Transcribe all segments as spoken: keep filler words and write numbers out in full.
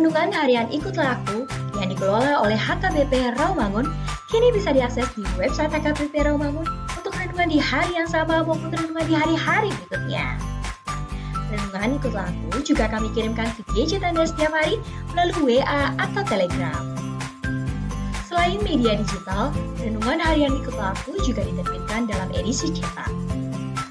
Renungan harian Ikutlah Aku yang dikelola oleh H K B P Rawamangun kini bisa diakses di website H K B P Rawamangun untuk renungan di hari yang sama maupun renungan di hari-hari berikutnya. Renungan Ikutlah Aku juga kami kirimkan ke gadget Anda setiap hari melalui W A atau Telegram. Selain media digital, renungan harian Ikutlah Aku juga diterbitkan dalam edisi cetak.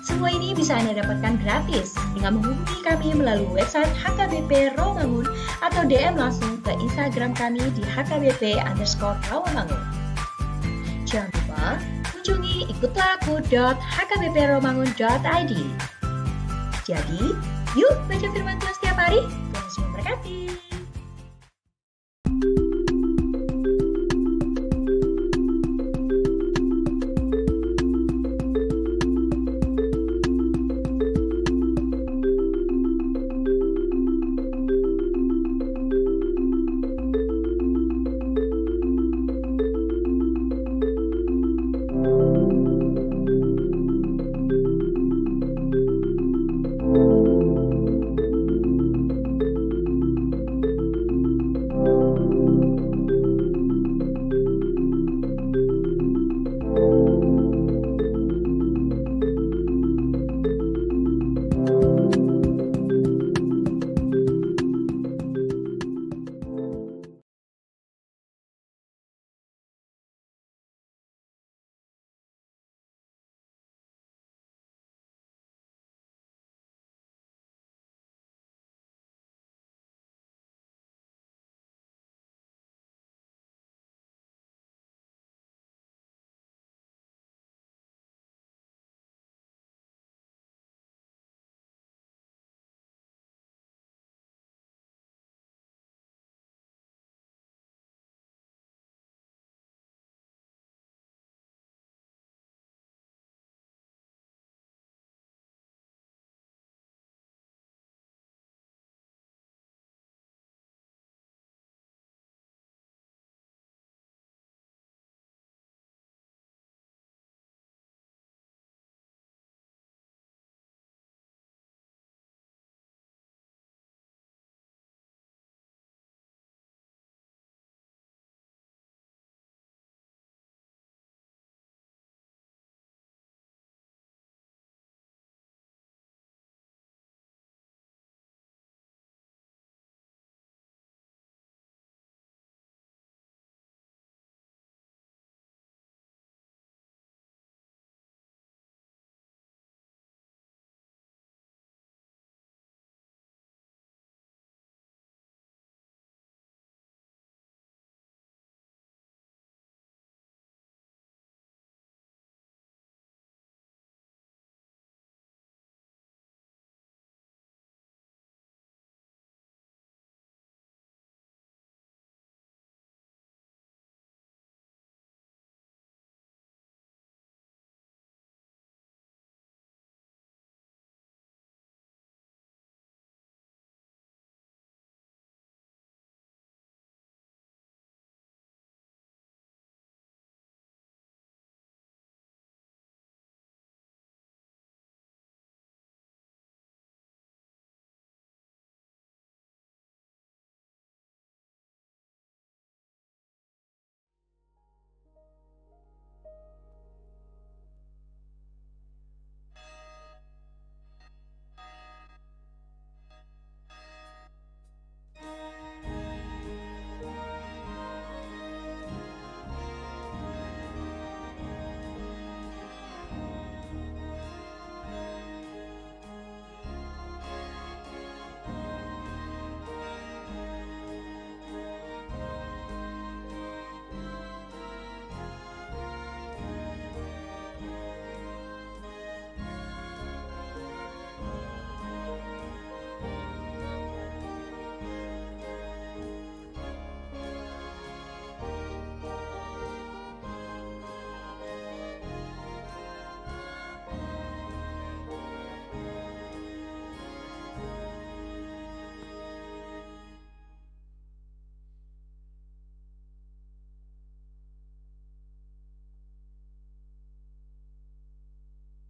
Semua ini bisa Anda dapatkan gratis dengan menghubungi kami melalui website H K B P Rawamangun atau D M langsung ke Instagram kami di H K B P underscore Rawamangun. Jangan lupa kunjungi ikutlah aku dot H K B P rawamangun dot I D. Jadi, yuk baca firman Tuhan setiap hari. Tuhan Yesus memberkati.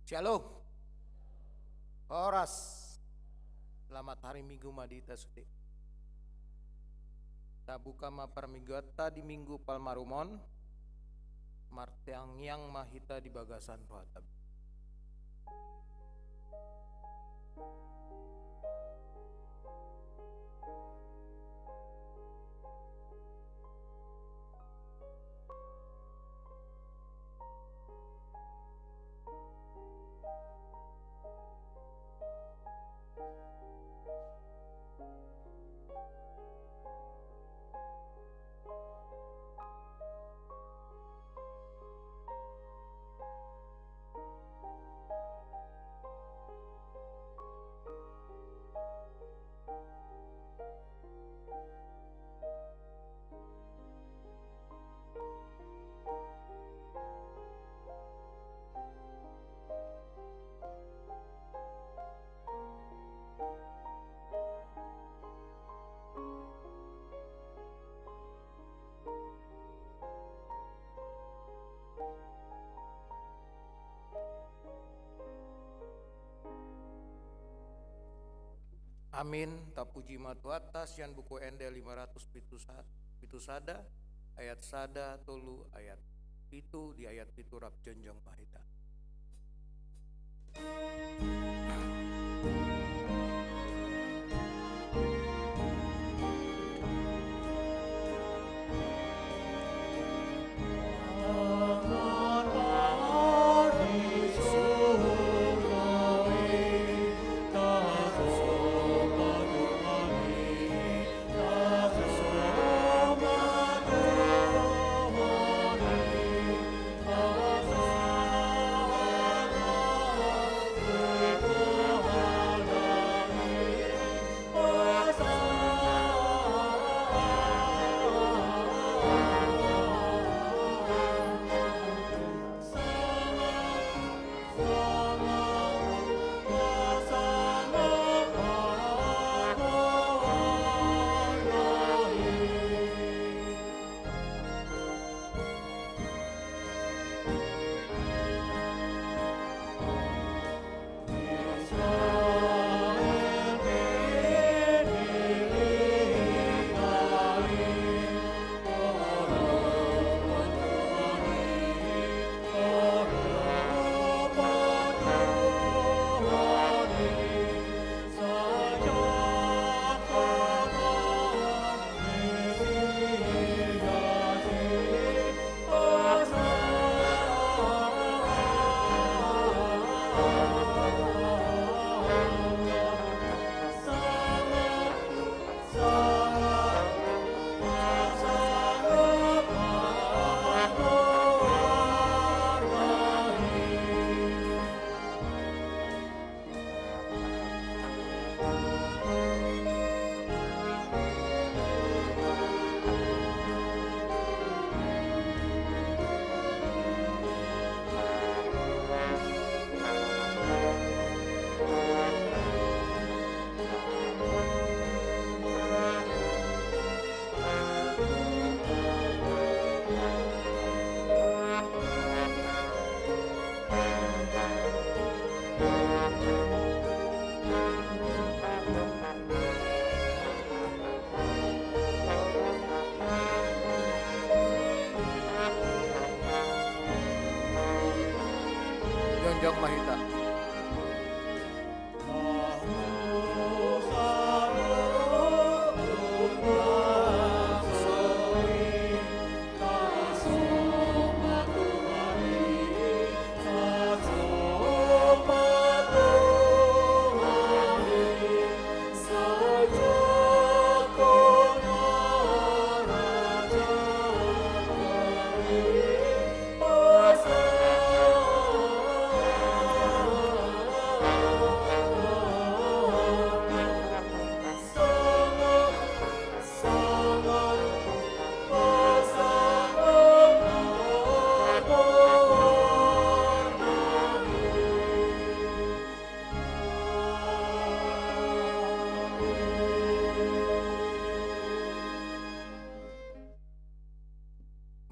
Shalom. Horas. Selamat hari Minggu ma di hita sude. Tabuka ma parmingguanta di Minggu Palmarum on, martangiang ma hita di bagasan rohanta. Amin. Tapuji ma Tuhanta sian Buku Ende lima ratus pitu sa-, pitu sada, ayat sada, tolu, ayat pitu, di ayat pitu rap jongjong ma hita. Jongjong ma hita.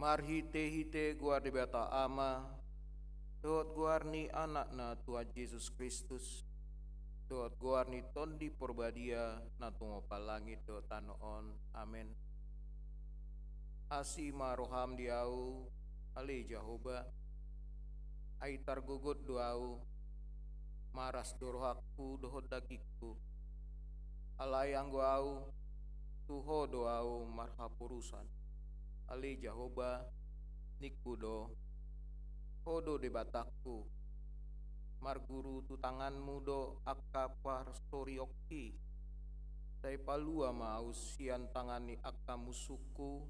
Marhitehite goar Debata Ama, dohot goar ni Anakna Tuhan Jesus Kristus, dohot goar ni Tondi Porbadia, na tumompa langit dohot tano on. Amen. Asi ma roham di ahu, ale Jahowa. Ai targogot do ahu, maras do rohangku dohot dagingku. Alai anggo ahu, tu Ho do ahu marhaporusan. Ale Jahowa, ningku do, Ho do Debatangku. Marguru tu tanganmu do angka parsorionki. Sai palua ma ahu sian tangan ni angka musungku,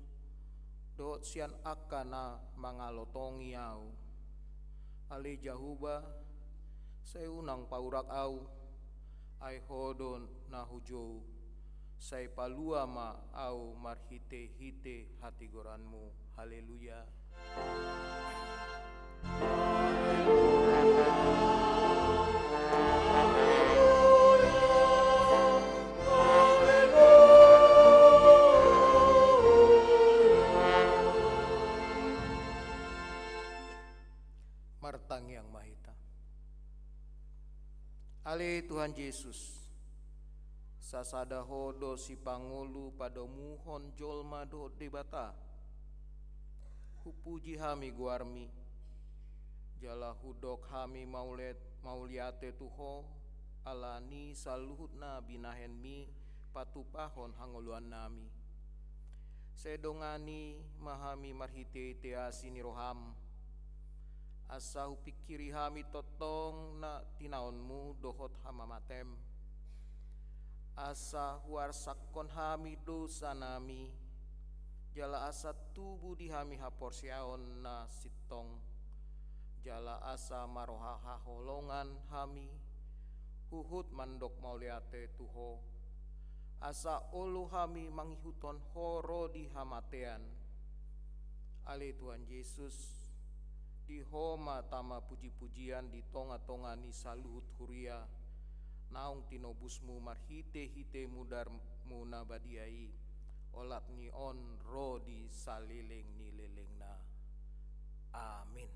dohot sian angka na mangalotongi ahu. Ale Jahowa, sai unang paurak ahu, ai Ho do na hujou. Sai palua ma ahu marhitehite hatigoranmu. Haleluya. Martangiang ma hita. Ale Tuhan Jesus, sasada Ho do sipangolu padomuhon jolma dohot Debata. Hupuji hami goarmi, jala hudok hami mauliat-, mauliate tu Ho, ala ni saluhut na binahenmi patupahon hangoluannami. Sai dongani ma hami marhitehite asi ni roham, asa hupingkiri hami tongtong na tinaonmu dohot hamamatem. Asa huarsakkon hami dosanami, jala asa tubu di hami haporseaon na sintong, jala asa marroha haholongan hami, huhut mandok mauliate tu Ho, asa olo hami mangihuthon Ho ro di hamatean. Ale Tuhan Jesus, di Ho ma tama pujipujian di tongatonga ni saluhut huria, naung tinobusmu marhitehite mudarmu na badia i, olat ni on ro di saleleng ni lelengna. Amin.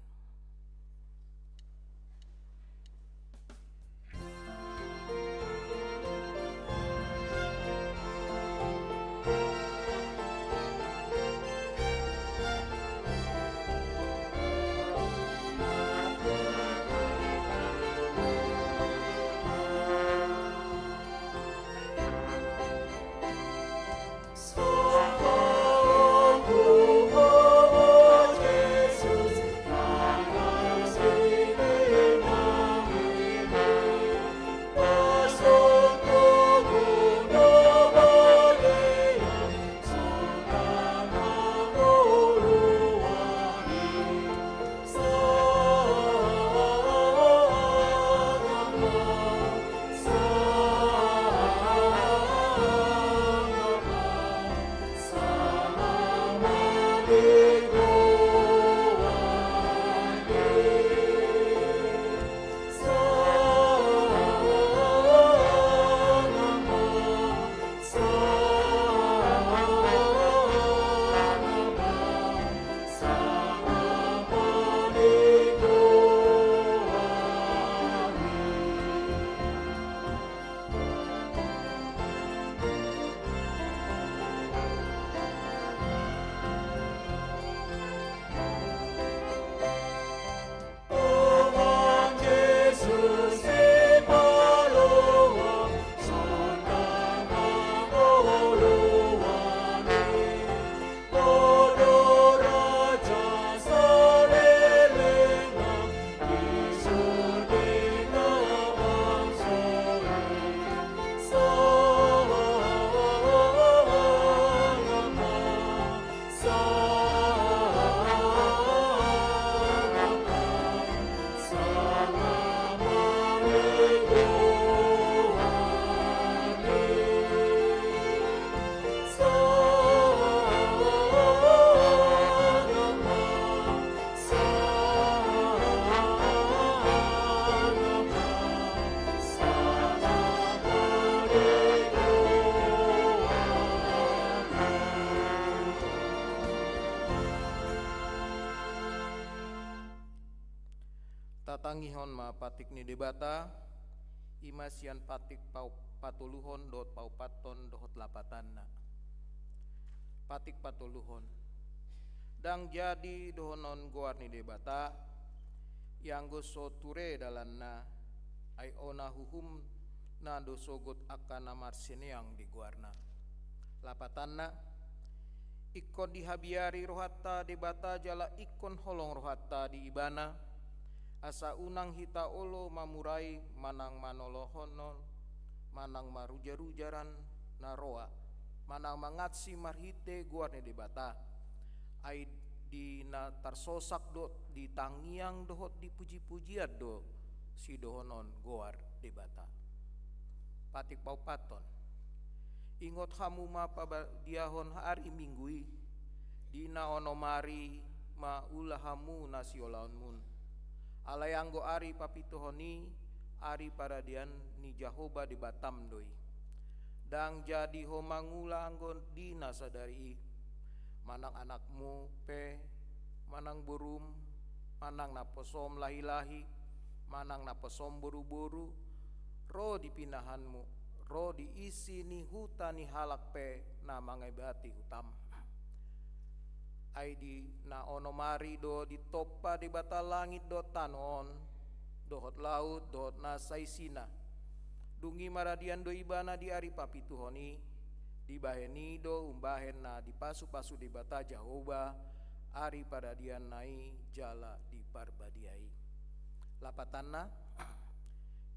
Tatangihon ma patik ni Debata, i ma sian patik pau-, patoluhon dohot paupathon dohot lapatanna. Patik patoluhon. Ndang jadi dohonon goar ni Debata, ianggo so ture dalanna, ai ona uhumna do sogot angka na marsineang di goarna. Lapatanna, ingkon dihabiari rohanta Debata jala ingkon holong rohanta di Ibana, asa unang hita olo mamurai manang manolohonon, manang marujarujaran na roa, manang mangansi marhite goar ni Debata. Ai di na tarsosak dohot di tangiang dohot di pujipujian do sidohonon goar Debata. Patik paopathon. Ingot hamu ma pabadiahon ari Minggu i, di na onom ari ma ula hamu na siolaonmuna. Alai anggo ari papituhon i, ari paradian ni Jahowa Debatam do i. Ndang jadi ho mangula anggo di na sadari i. Manang anakmu pe, manang borum, manang naposom lahilahi, manang naposom boruboru, ro di pinahanmu, ro di isi ni huta ni halak pe na mangebati hutam. Ai di na onom ari do ditompa Debata langit dohot tano on, dohot laut, dohot na saisina. Dung i maradian do Ibana di ari papituhon i, dibahen i do umbahen na dipasupasu Debata Jahowa ari paradianna i jala di Parbadia i. Lapatanna,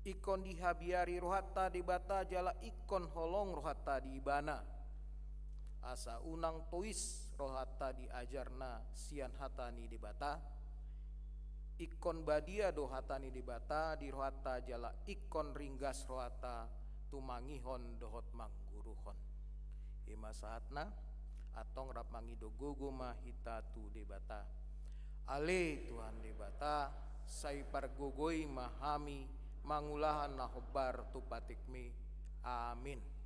ingkon dihabiari rohanta Debata jala ingkon holong rohanta di Ibana. Asa unang tois rohanta di ajarna sian hata ni Debata. Ingkon badia do hata ni Debata di rohanta jala ingkon ringgas rohanta tumangihon dohot mangguruhon. I ma sahatna, antong rap mangido gogo ma hita tu Debata. Ale Tuhan Debata, sai pargogoi ma hami mangulahon na hombar tu patikmi. Amin.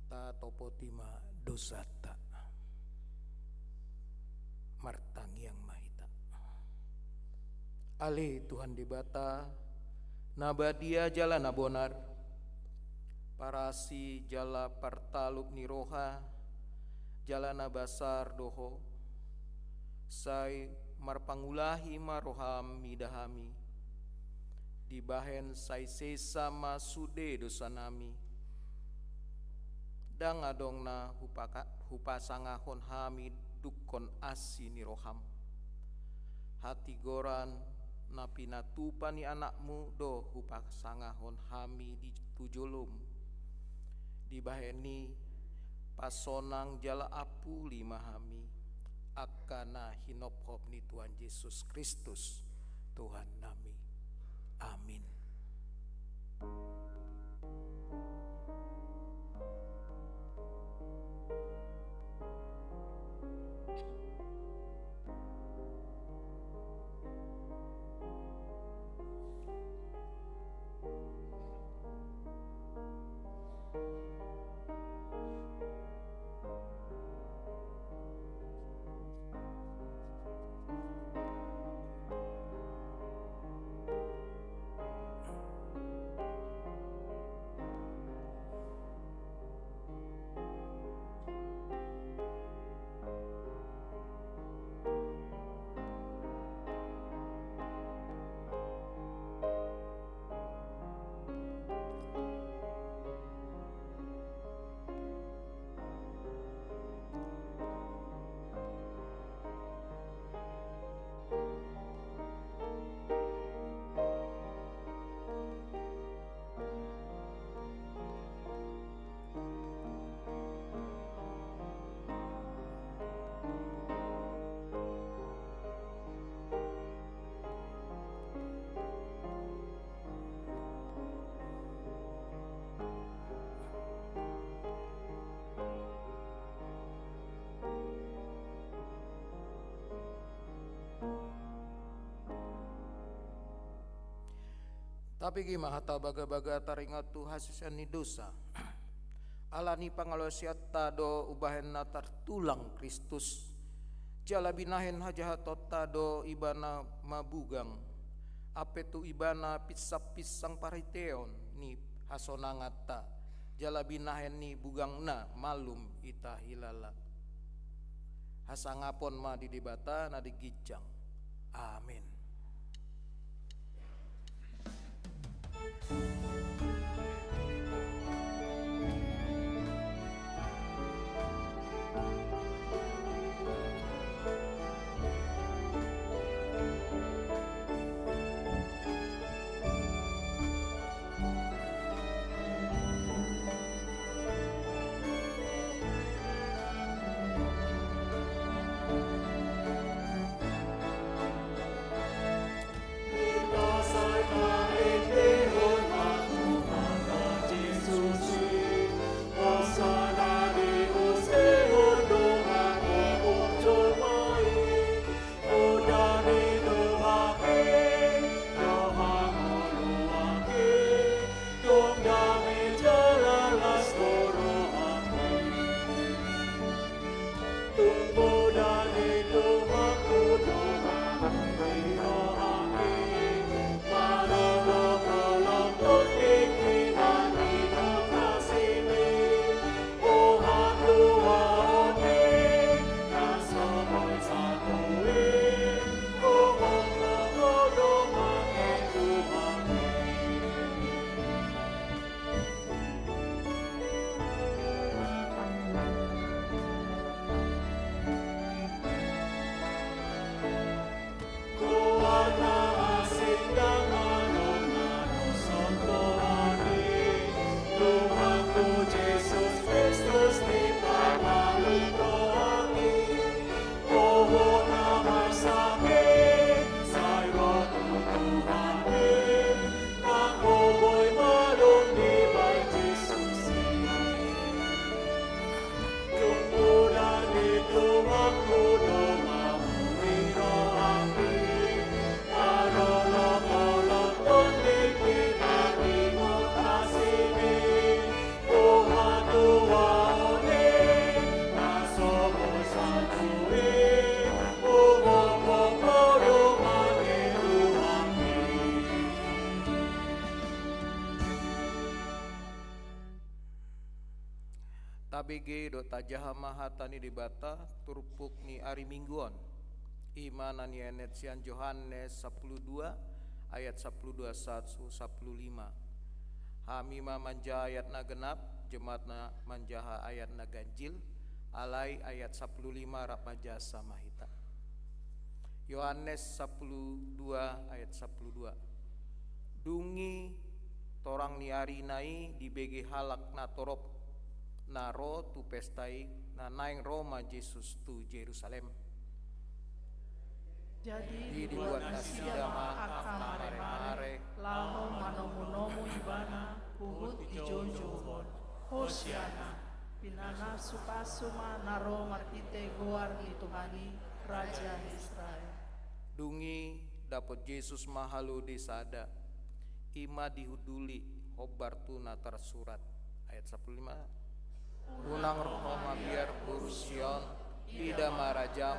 Tatopoti ma dosanta. Martangiang ma hita. Ale Tuhan Debata, na badia jala na bonar, parasi jala partalup ni roha, jala na basar do Ho, sai marpangulahi ma roham mida hami. Dibahen sai sesa ma sude dosanami. Ndang adong na hupaka-, hupasangahon hami dungkon asi ni roham. Hatigoran na pinatupa ni anakmu do hupasangahon hami di tu jolom. Dibahen i pasonang jala ampuli ma hami, angka na hinophop ni Tuhan Jesus Kristus, Tuhannami. Amin. Tapigi ma hata bagabaga taringot tu hasusean ni dosa. Ala ni pangalaosianta do umbahen na tartulang Kristus. Jala binahen hajahatonta do Ibana mabugang. Ampe tu Ibana pinsangpinsang parhiteon ni hasonanganta. Jala binahen ni bugangna malum hita hilala. Hasangapon ma di Debata na di ginjang. Amen. Tabege dohot tajaha ma hata ni Debata turpuk ni ari Minggu on. I ma na nienet sian Johannes sampulu dua ayat sampulu dua sahat tu sampulu lima. Hami ma manjaha ayat na genap, jemaat na manjaha ayat na ganjil, alai ayat sampulu lima rap manjaha sama hita. Yohanes sampulu dua ayat sampulu dua. Dung i torang ni arina i dibege halak natorop na ro tu pesta i, na naeng ro ma Jesus tu Jerusalem. Jadi dibuat nasida ma angka maremare laho manomunomu Ibana. huhut dijouhon. Hosiana. Pinapasupasu ma na ro marhite goar ni Tuhan i, Raja ni Israel. Dung i dapot Jesus ma halode sada, i ma dihunduli hombar tu na tarsurat. Ayat sampulu lima. Unang ro ho mabiar boru Sion, ida ma rajam,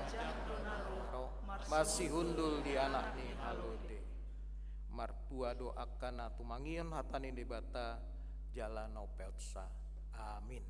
marsihundul di anak ni halode. Martua do angka na tumangihon hata ni Debata jala na umpeopsa. Amin.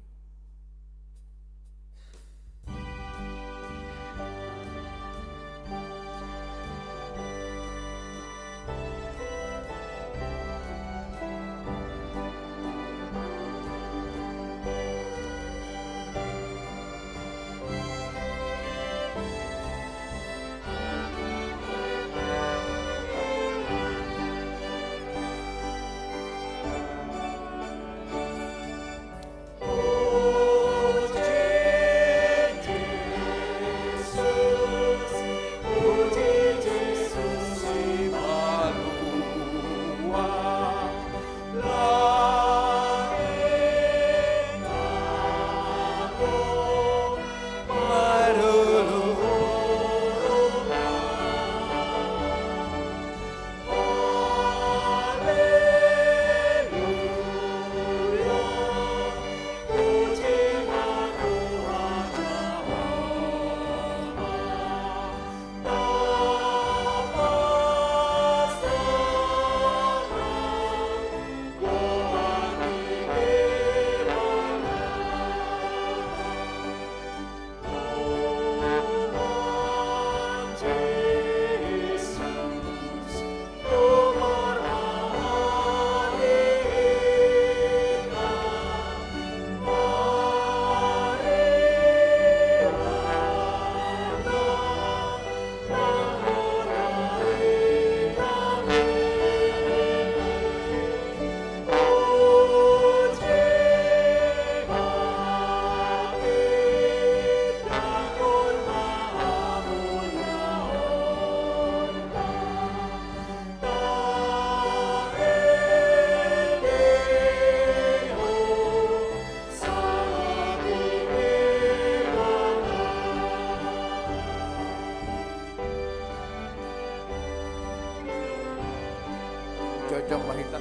Jojong ma hita.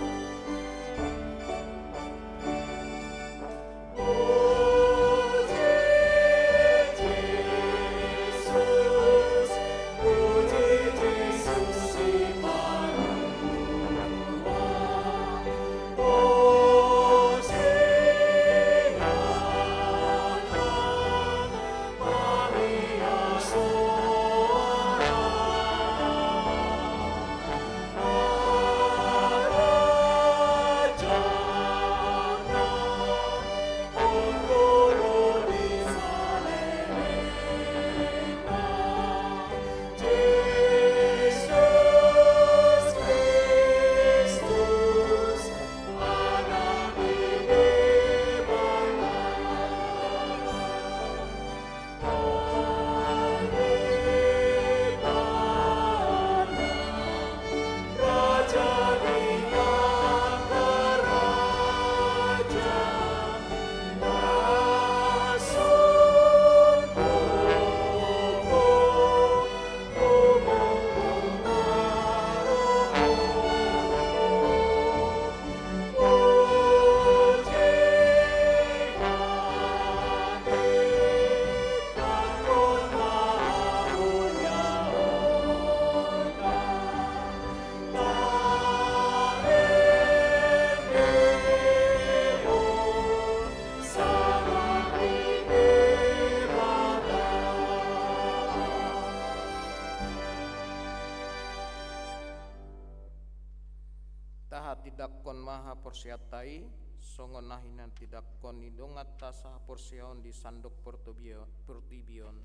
Tahatindangkon ma haporseaonta i, songon na hinatindangkon ni donganta sahaporseaon di sandok portobio-, portibi on,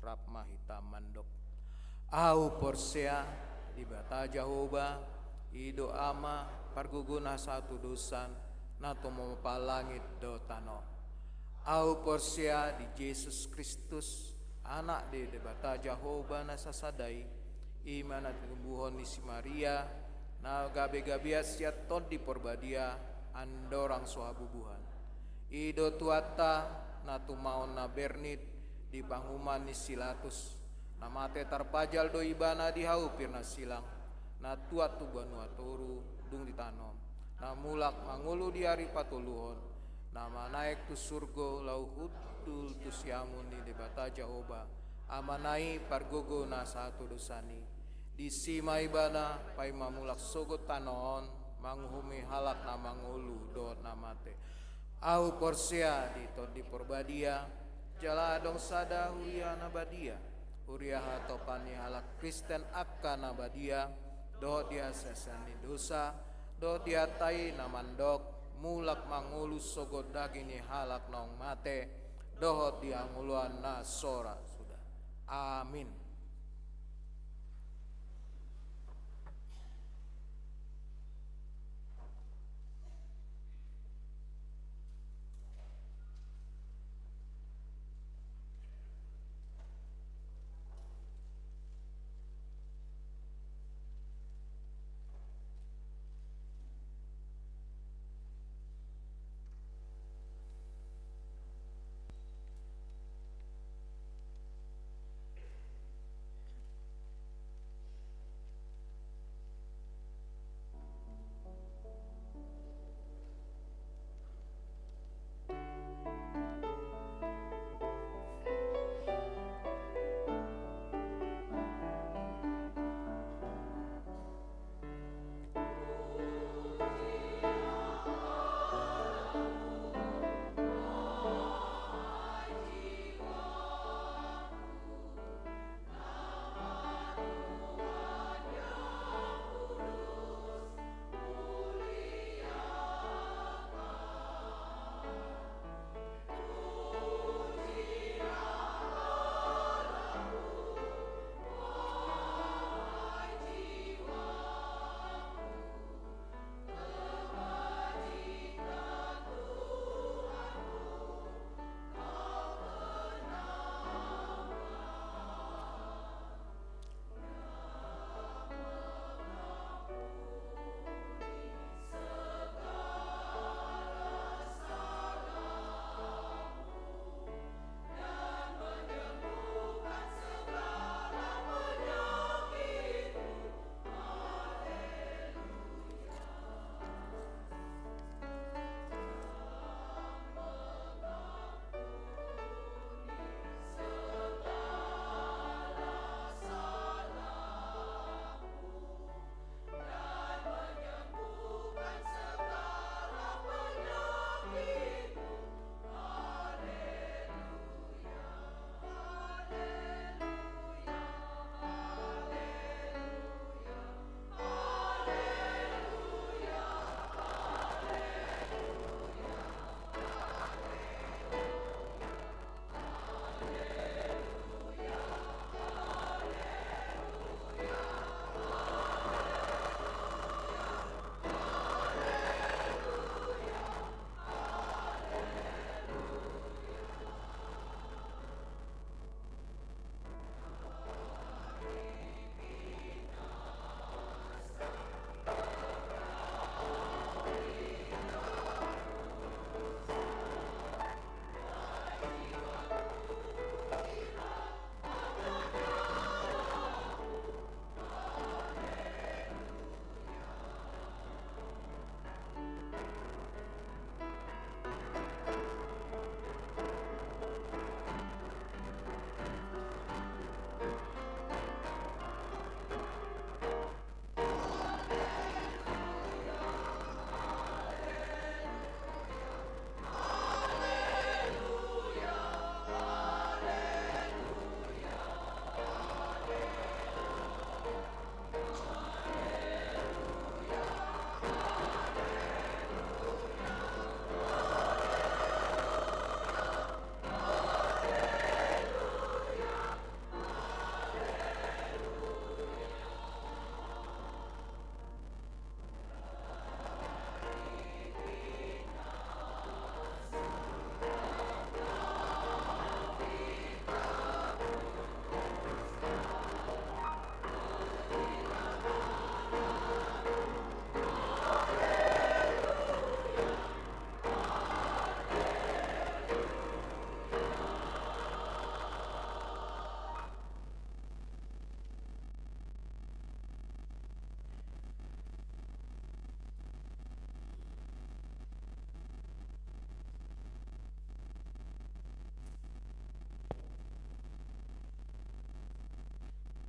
rap ma hita mandok. Ahu porsea, Debata Jahowa, i do Ama, pargogo na hasatudosan, na tumompa langit dohot tano. Ahu porsea di Jesus Kristus, Anak ni Debata Jahowa na sasada i, i ma na tinumbuhon ni si Maria, na gabegabean sian Tondi Porbadia, andorang so habubuhan. I do Tuhanta na tumaon na bernit di panguhuman ni si Latus, na mate tarpajal do ibana di haupir na silang, na tuat tu banua toru dung ditanom, na mulak mangolu di ari patoluhon, na manaek tu surgo laho hundul tu siamun ni Debata Jahowa, Amana i pargogo na sahat tu dosani. Disi ma ibana paima mulak sogot tano on manguhumi halak na mangolu dohot na mate. Ahu porsea di Tondi Porbadia, jala adong sada huria na badia, huria hatopan ni halak Kristen angka na badia, dohot di hasesaan ni dosa, dohot di hata i na mandok mulak mangolu sogot daging ni halak naung mate, dohot di hangoluan na so ra suda. Amin.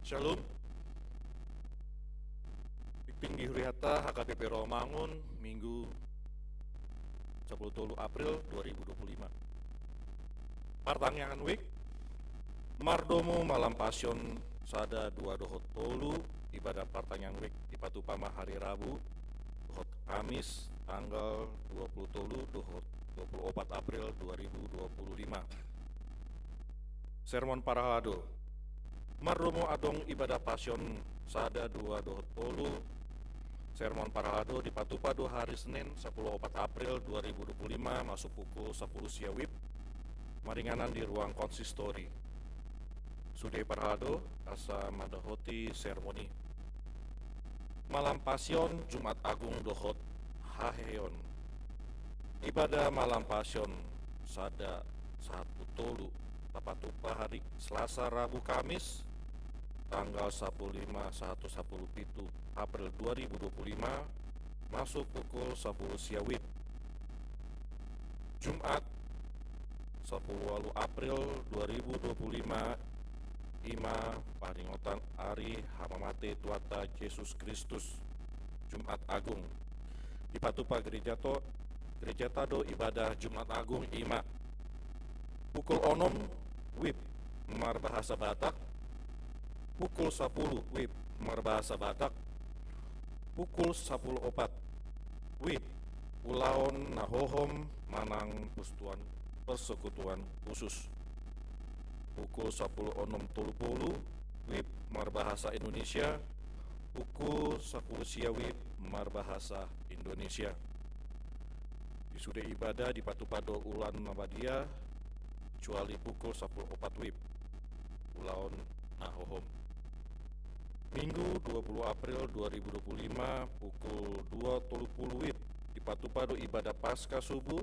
Shalom. Tingting di huriata H K B P Rawamangun, Minggu, sapuluh tolu April dua ribu dua puluh lima. Partangiangan Wijk, mardomu malam Pasion sada, dua dohot tolu, ibadah partangiangan Wijk dipatupa ma hari Rabu dohot Kamis tanggal dua puluh tolu dohot dua puluh opat April dua ribu dua puluh lima. Sermon parhalado. Mardomu adong ibadah Pasion sada, dua dohot tolu, sermon parhalado dipatupa do hari Senin sapuluh opat April dua ribu dua puluh lima masuk pukul sapuluh sia WIB, maringanan di ruang konsistori. Sude parhalado asa mandohoti sermon i. Malam Pasion, Jumat Agung dohot haheheon. Ibadah malam Pasion sada sahat tu tolu tapatupa hari Selasa, Rabu, Kamis, tanggal sapuluh lima sahat tu sapuluh pitu April dua ribu dua puluh lima, masuk pukul sapuluh sia WIB. Jumat, sapuluh ualu April dua ribu dua puluh lima, i ma paringotan ari hamamate Tuhanta Jesus Kristus, Jumat Agung. Dipatupa gereja to, gerejata do ibadah Jumat Agung i ma pukul onom WIB marbahasa Batak, pukul sapuluh WIB marbahasa Batak, pukul sapuluh opat WIB ulaon na hohom manang persetuan, persekutuan khusus. Pukul sapuluh onom tolu pulu WIB marbahasa Indonesia, pukul sapuluh sia WIB marbahasa Indonesia. Di sude ibadah dipatupa do ulaon na badia, kecuali pukul sapuluh opat WIB ulaon na hohom. Minggu dua puluh April dua ribu dua puluh lima pukul dua tolu pulu WIB dipatupa do ibadah Paskah subuh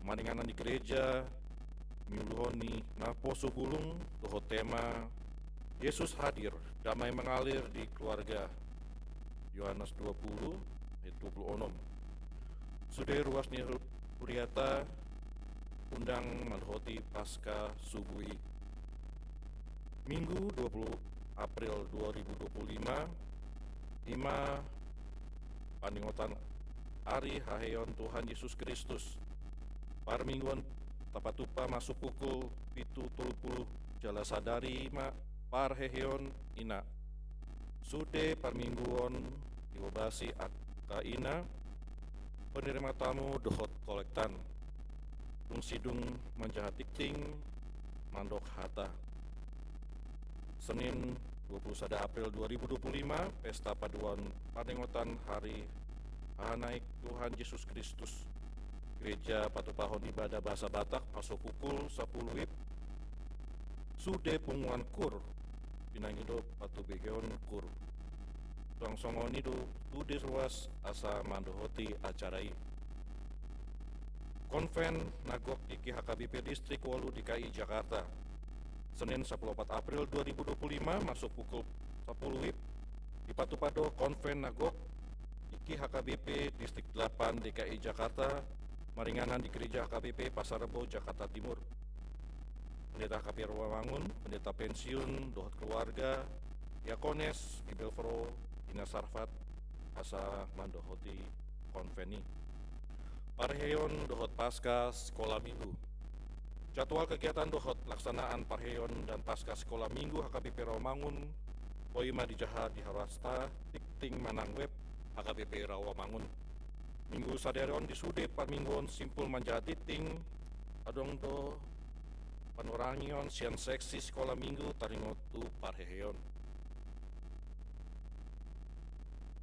maringanan di gereja, miuluhon ni naposobulung dohot tema Yesus hadir, damai mengalir di keluarga, Yohanes dua pulu ayat dua pulu onom. Sude ruas ni hu-, huriata undang mandohoti Paskah subuh i. Minggu dua puluh April dua ribu dua puluh lima, i ma paningotan ari haheheon Tuhan Jesus Kristus. Parmingguon tapatupa masuk pukul pitu tolu pulu jala sadari ma parheheon ina. Sude parmingguon diobasi angka ina, penerima tamu dohot kolektan. Dung sidung manjaha tingting mandok hata. Senin dua pulu sada April dua ribu dua pulu lima, pesta paduahon paningotan hari hahanaek Tuhan Jesus Kristus. Gereja patupahon ibadah bahasa Batak masuk pukul sapuluh WIB. Sude punguan kur, pinangido patubegeon kur. Suang songon i do sude ruas asa mandohoti acara i. Konven na gok di G K H K B P Distrik ualu D K I Jakarta. Senin sapuluh opat April dua ribu dua pulu lima masuk pukul sapuluh WIB dipatupa do konven na gok di G K H K B P Distrik delapan D K I Jakarta, maringanan di Gereja H K B P Pasar Rebo, Jakarta Timur. Pendeta H K B P Rawamangun, pendeta pensiun dohot keluarga, diakones, bibelvrouw, ina sarfat, asa mandohoti konven i. Parheheon dohot Paskah Sekolah Minggu. Jadwal kegiatan dohot laksanaan parheheon dan Paskah Sekolah Minggu H K B P Rawamangun boi ma dijaha di haruasta tingting manang web H K B P Rawamangun. Minggu sadari on di sude parmingguon simpul manjaha tingting, adong do panurangion sian seksi Sekolah Minggu taringot tu parheheon.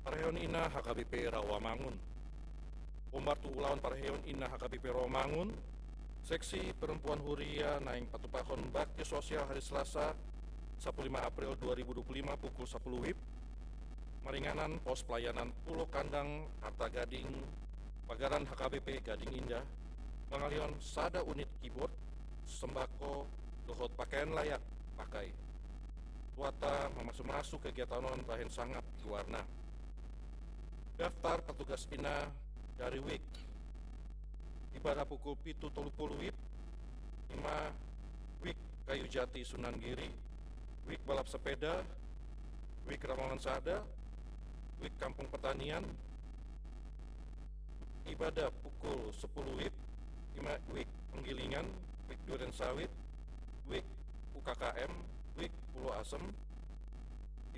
Parheheon ina H K B P Rawamangun. Hombar tu ulaon parheheon ina H K B P Rawamangun, seksi perempuan huria naeng patupahon bakti sosial hari Selasa sapuluh lima April dua ribu dua puluh lima pukul sapuluh WIB, maringanan pos pelayanan Pulo Kandang, Arta Gading, pagaran H K B P Gading Indah, mangalehon sada unit keyboard, sembako, dohot pakaian layak pakai. Tuhanta mamasumasu kegiatan on bahen sangap goarna. Daftar petugas ina dari Wijk. Ibadah pukul pitu tolu pulu WIB, i ma Wijk Kayu Jati Sunan Giri, Wijk balap sepeda, Wijk Rawangan Sada, Wijk Kampung Pertanian, ibadah pukul sepuluh WIB, ima Wijk Penggilingan, Wijk Duren Sawit, Wijk U K K M, Wijk Pulo Asem,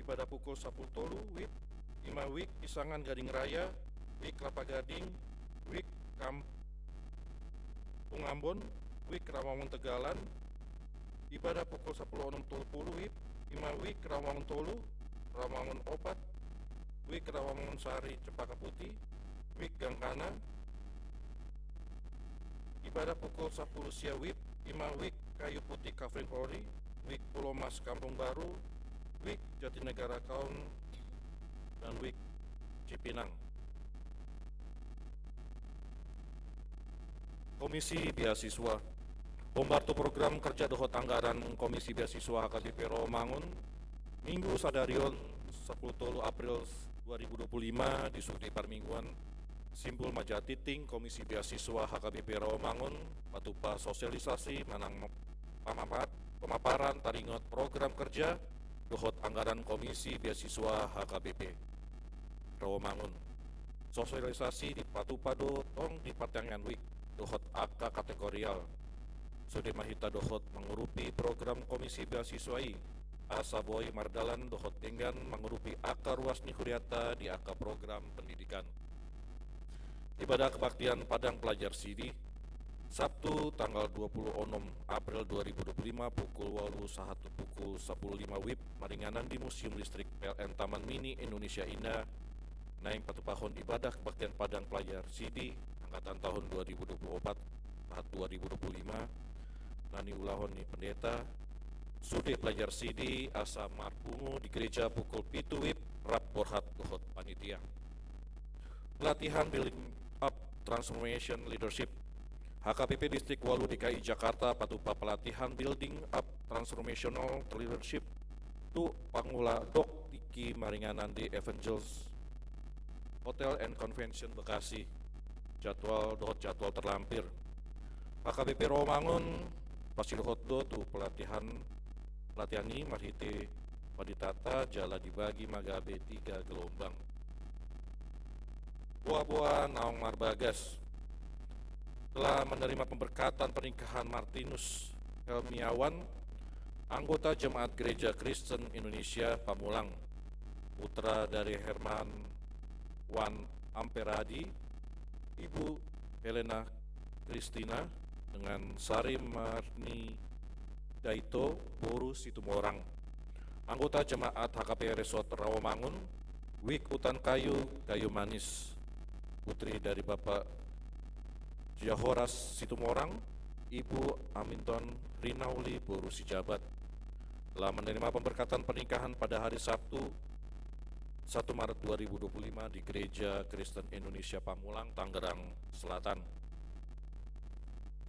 ibadah pukul sapuluh tolu WIB, ima Wijk Pisangan Gading Raya, Wijk Kelapa Gading, Wijk Kampung Ambon, Wijk Rawangan Tegalan, ibadah pukul sapuluh onom tolu pulu WIB, ima Wijk Rawangan Tolu, Rawangan Opat, Wijk Rawangan Sari Cempaka Putih, Wijk Gangkana, ibadah pukul sapuluh sia WIB, ima Wijk Kayu Putih Kafrin Polri, Wijk Pulomas Kampung Baru, Wijk Jatinegara Kaon, dan Wijk Cipinang. Komisi Beasiswa. Hombar tu program kerja dohot anggaran Komisi Beasiswa H K B P Rawamangun, Minggu sadari on, sapuluh tolu April dua ribu dua puluh lima, di sude parmingguan, simpul ma jala tingting Komisi Beasiswa H K B P Rawamangun patupa sosialisasi manang pamapa-, pemaparan taringot program kerja dohot anggaran Komisi Beasiswa H K B P Rawamangun. Sosialisasi dipatupa do tong di partangiangan wijk dohot angka kategorial. Sude ma hita dohot mangurupi program Komisi Beasiswa i, asa boi mardalan dohot denggan mangurupi angka ruas ni huriata di angka program pendidikan. Ibadah kebaktian Padang Pelajar Sidi, Sabtu tanggal dua puluh onom April dua ribu dua puluh lima, pukul walu sahat tu pukul sapuluh lima WIB, maringanan di Museum Listrik P L N Taman Mini Indonesia Indah, naeng patupahon ibadah kebaktian Padang Pelajar Sidi angkatan tahun dua ribu dua puluh opat sahat dua ribu dua puluh lima, na niulahon ni pendeta, sude pelajar sidi asa marpungu di gereja pukul pitu WIB, rap borhat dohot panitia. Pelatihan Building Up Transformation Leadership. H K B P Distrik Walu D K I Jakarta patupa pelatihan Building Up Transformational Leadership tu pangula dok tingki maringanan di Evangels Hotel and Convention Bekasi. Jadwal dohot jadwal terlampir. H K B P Rawamangun pasidohot do tu pelatihan, pelatihan i marhite panditata jala dibagi ma gabe tiga gelombang. Boa-boa naung marbagas. Telah menerima pemberkatan pernikahan Martinus Helmiawan, anggota Jemaat Gereja Kristen Indonesia Pamulang, putra dari Herman Wan Amperadi, Ibu Helena Kristina, dengan Sari Marni Daito, boru Situmorang, anggota jemaat H K P Resort Rawamangun, Wijk Hutan Kayu, Kayu Manis, putri dari Bapak Jahoras Situmorang, Ibu Aminton Rinauli, boru Sijabat, telah menerima pemberkatan pernikahan pada hari Sabtu, satu Maret dua ribu dua puluh lima, di Gereja Kristen Indonesia Pamulang, Tangerang Selatan.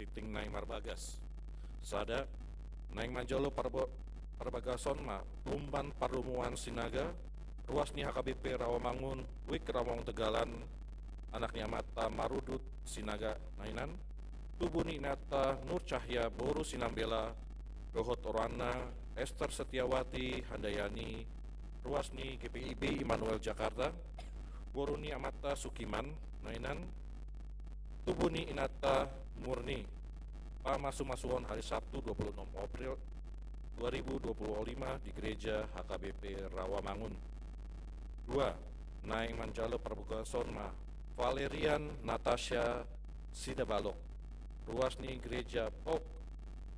Tingting naeng marbagas. Sada, naeng manjalo parbo-, parbagason ma Lumban Parumuan Sinaga, ruas ni H K B P Rawamangun, Wijk Rawamangun Tegalan, anak ni amanta Marudut Sinaga Nainan, tubu ni inanta Nur Cahya boru Sinambela, dohot oroanna Ester Setiawati Handayani, ruas ni G P I B Immanuel Jakarta, boru ni amanta Sukiman Nainan, tubu ni inanta Murni. Pamasumasuon hari Sabtu dua puluh enam April dua ribu dua puluh lima di Gereja H K B P Rawamangun. Dua, naeng manjalo parbagason ma Valerian Natasha Sidabalok, ruas ni Gereja Pok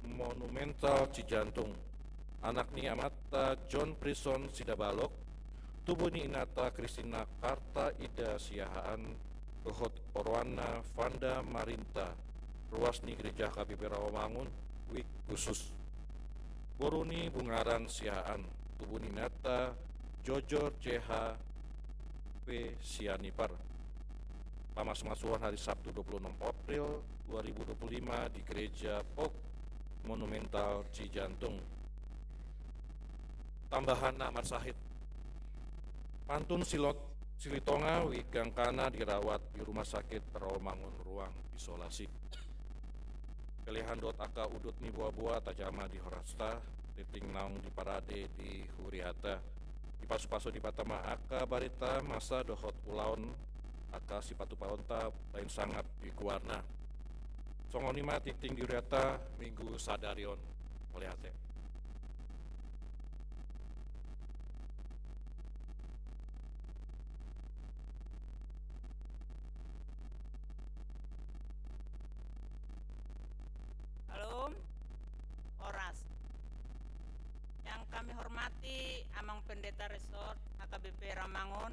Monumental Cijantung, anak ni amanta John Prison Sidabalok, tubu ni inanta Kristina Karta Ida Siahaan, dohot oroanna Vanda Marinta, ruas ni Gereja H K B P Rawamangun, Wijk Khusus. Boru ni Bungaran Siahaan, tubu ni inanta Jojor C H P Sianipar. Pamasumasuon hari Sabtu dua puluh enam April dua ribu dua puluh lima di Gereja Pok Monumental Cijantung. Tambahan na marsahit. Pantun Silot-, Silitonga, Wijk Gangkana dirawat di Rumah Sakit Rawamangun ruang isolasi. Pelehan dohot angka udut ni boa-boa tajama di horasta, tingting naung diparade di huriata. Dipasupasu Debata ma angka barita masa dohot ulaon angka sipatupaonta baen sangap di goarna. Songon i ma tingting di hurianta minggu sadari on. Mauliate. Halo. Horas. Yang kami hormati Amang Pendeta Resort H K B P Rawamangun,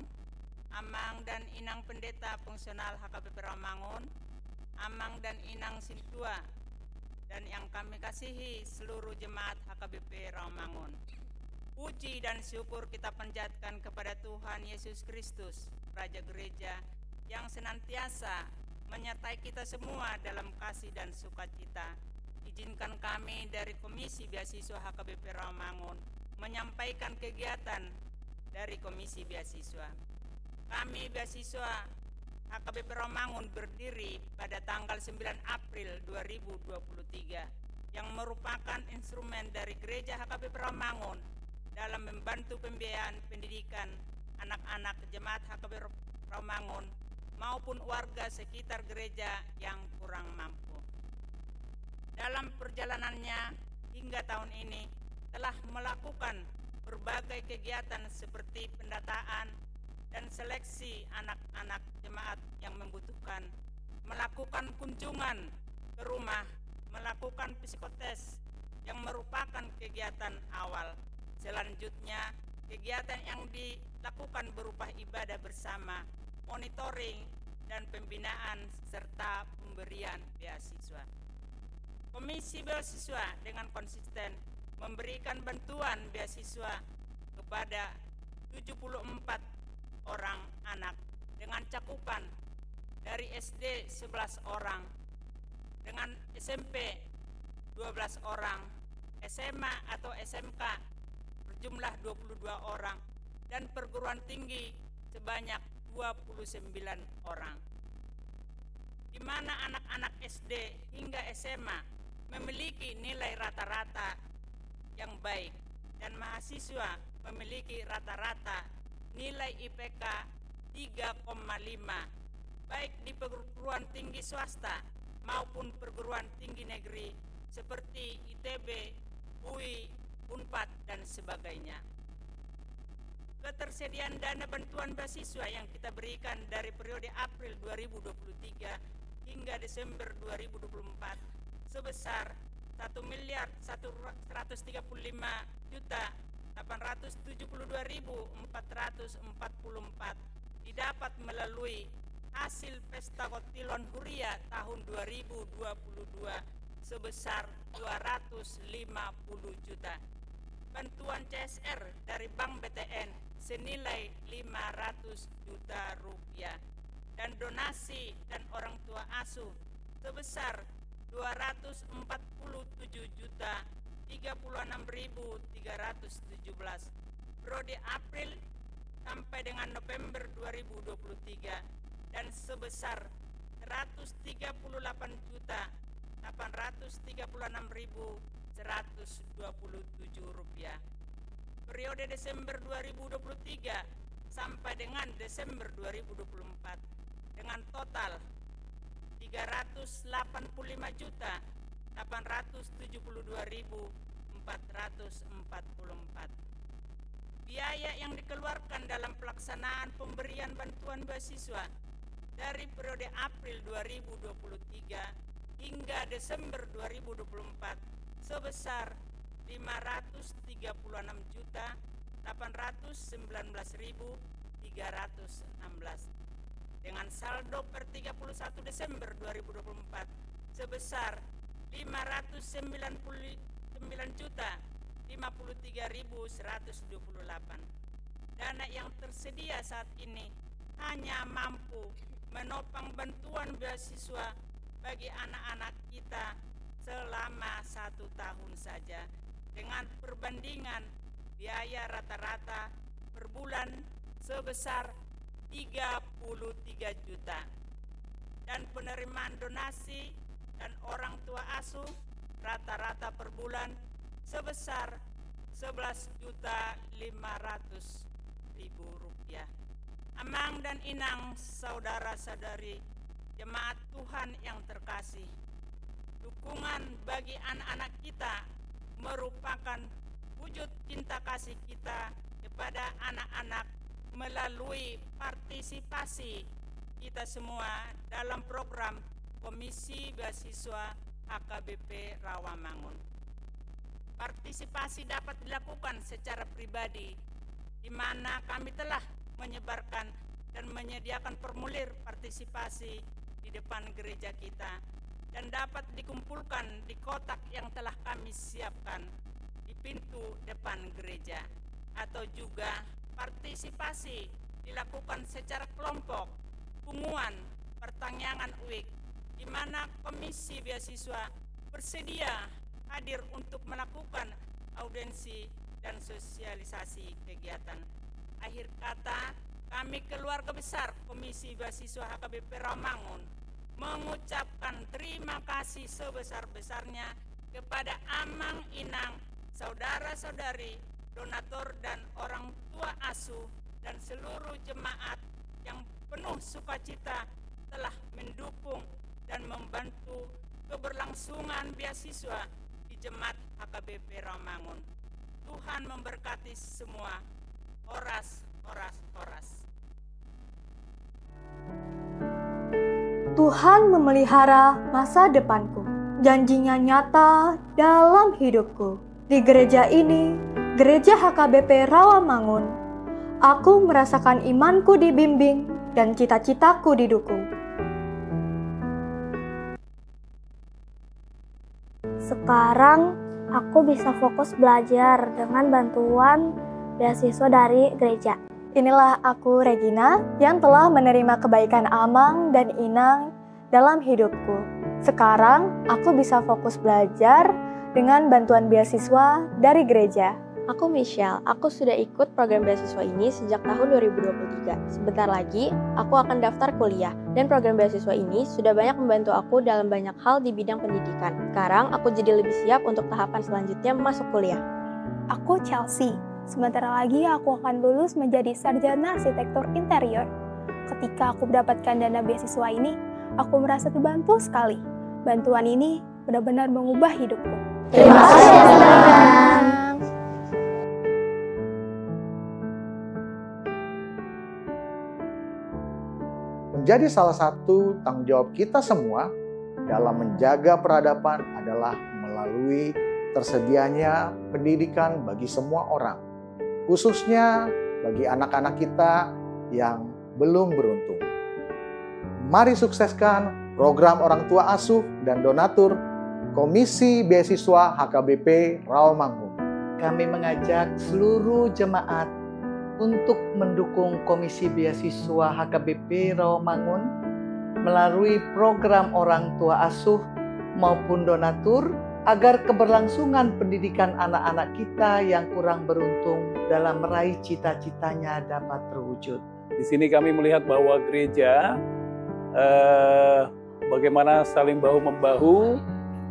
Amang dan Inang Pendeta Fungsional H K B P Rawamangun, Amang dan Inang Sintua, dan yang kami kasihi seluruh jemaat H K B P Rawamangun. Puji dan syukur kita panjatkan kepada Tuhan Yesus Kristus, Raja Gereja, yang senantiasa menyertai kita semua dalam kasih dan sukacita. Izinkan kami dari Komisi Beasiswa H K B P Rawamangun menyampaikan kegiatan dari Komisi Beasiswa. Kami beasiswa H K B P Rawamangun berdiri pada tanggal sembilan April dua ribu dua puluh tiga, yang merupakan instrumen dari Gereja H K B P Rawamangun dalam membantu pembiayaan pendidikan anak-anak jemaat H K B P Rawamangun maupun warga sekitar gereja yang kurang mampu. Dalam perjalanannya hingga tahun ini telah melakukan berbagai kegiatan seperti pendataan dan seleksi anak-anak jemaat yang membutuhkan, melakukan kunjungan ke rumah, melakukan psikotes yang merupakan kegiatan awal. Selanjutnya, kegiatan yang dilakukan berupa ibadah bersama, monitoring, dan pembinaan serta pemberian beasiswa. Komisi Beasiswa dengan konsisten memberikan bantuan beasiswa kepada tujuh puluh empat orang anak dengan cakupan dari S D sebelas orang, dengan S M P dua belas orang, S M A atau S M K berjumlah dua puluh dua orang, dan perguruan tinggi sebanyak dua puluh sembilan orang. Di mana anak-anak S D hingga S M A memiliki nilai rata-rata yang baik dan mahasiswa memiliki rata-rata nilai I P K tiga koma lima, baik di perguruan tinggi swasta maupun perguruan tinggi negeri seperti I T B, U I, Unpad, dan sebagainya. Ketersediaan dana bantuan beasiswa yang kita berikan dari periode April dua ribu dua puluh tiga hingga Desember dua ribu dua puluh empat sebesar satu miliar seratus tiga puluh lima juta delapan ratus tujuh puluh dua ribu empat ratus empat puluh empat didapat melalui hasil Pesta Kotilon Huria tahun dua ribu dua puluh dua sebesar dua ratus lima puluh juta. Bantuan C S R dari Bank B T N senilai lima ratus juta rupiah. Dan donasi dan orang tua asuh sebesar dua ratus empat puluh tujuh juta tiga puluh enam ribu tiga ratus tujuh belas periode April sampai dengan November dua ribu dua puluh tiga, dan sebesar seratus tiga puluh delapan juta delapan ratus tiga puluh enam ribu seratus dua puluh tujuh rupiah. Periode Desember dua ribu dua puluh tiga sampai dengan Desember dua ribu dua puluh empat, dengan total tiga ratus delapan puluh lima juta delapan ratus tujuh puluh dua ribu empat ratus empat puluh empat. Biaya yang dikeluarkan dalam pelaksanaan pemberian bantuan beasiswa dari periode April dua ribu dua puluh tiga hingga Desember dua ribu dua puluh empat sebesar lima ratus tiga puluh enam juta delapan ratus sembilan belas ribu tiga ratus enam belas, dengan saldo per tiga puluh satu Desember dua ribu dua puluh empat sebesar lima ratus sembilan puluh sembilan juta lima puluh tiga ribu seratus dua puluh delapan. Dana yang tersedia saat ini hanya mampu menopang bantuan beasiswa bagi anak-anak kita selama satu tahun saja, dengan perbandingan biaya rata-rata per bulan sebesar tiga puluh tiga juta. Dan penerimaan donasi dan orang tua asuh rata-rata per bulan sebesar sebelas juta lima ratus ribu rupiah. Amang dan inang, saudara-saudari jemaat Tuhan yang terkasih, dukungan bagi anak-anak kita merupakan wujud cinta kasih kita kepada anak-anak melalui partisipasi kita semua dalam program Komisi Beasiswa H K B P Rawamangun. Partisipasi dapat dilakukan secara pribadi, di mana kami telah menyebarkan dan menyediakan formulir partisipasi di depan gereja kita, dan dapat dikumpulkan di kotak yang telah kami siapkan di pintu depan gereja. Atau juga partisipasi dilakukan secara kelompok, punguan, pertanyangan uik, di mana Komisi Beasiswa bersedia hadir untuk melakukan audiensi dan sosialisasi kegiatan. Akhir kata, kami keluarga besar Komisi Beasiswa H K B P Rawamangun mengucapkan terima kasih sebesar-besarnya kepada amang, inang, saudara-saudari, donatur dan orang tua asuh, dan seluruh jemaat yang penuh sukacita telah mendukung dan membantu keberlangsungan beasiswa di Jemaat H K B P Rawamangun. Tuhan memberkati semua. Horas, horas, horas. Tuhan memelihara masa depanku. Janji-Nya nyata dalam hidupku. Di gereja ini, Gereja H K B P Rawamangun, aku merasakan imanku dibimbing dan cita-citaku didukung. Sekarang aku bisa fokus belajar dengan bantuan beasiswa dari gereja. Inilah aku, Regina, yang telah menerima kebaikan Amang dan Inang dalam hidupku. Sekarang aku bisa fokus belajar dengan bantuan beasiswa dari gereja. Aku Michelle, aku sudah ikut program beasiswa ini sejak tahun dua ribu dua puluh tiga. Sebentar lagi, aku akan daftar kuliah, dan program beasiswa ini sudah banyak membantu aku dalam banyak hal di bidang pendidikan. Sekarang, aku jadi lebih siap untuk tahapan selanjutnya masuk kuliah. Aku Chelsea. Sebentar lagi aku akan lulus menjadi sarjana arsitektur interior. Ketika aku mendapatkan dana beasiswa ini, aku merasa terbantu sekali. Bantuan ini benar-benar mengubah hidupku. Terima kasih, Amang. Menjadi salah satu tanggung jawab kita semua dalam menjaga peradaban adalah melalui tersedianya pendidikan bagi semua orang, khususnya bagi anak-anak kita yang belum beruntung. Mari sukseskan program orang tua asuh dan donatur Komisi Beasiswa H K B P Rawamangun. Kami mengajak seluruh jemaat untuk mendukung Komisi Beasiswa H K B P Rawamangun melalui program orang tua asuh maupun donatur, agar keberlangsungan pendidikan anak-anak kita yang kurang beruntung dalam meraih cita-citanya dapat terwujud. Di sini kami melihat bahwa gereja eh, bagaimana saling bahu-membahu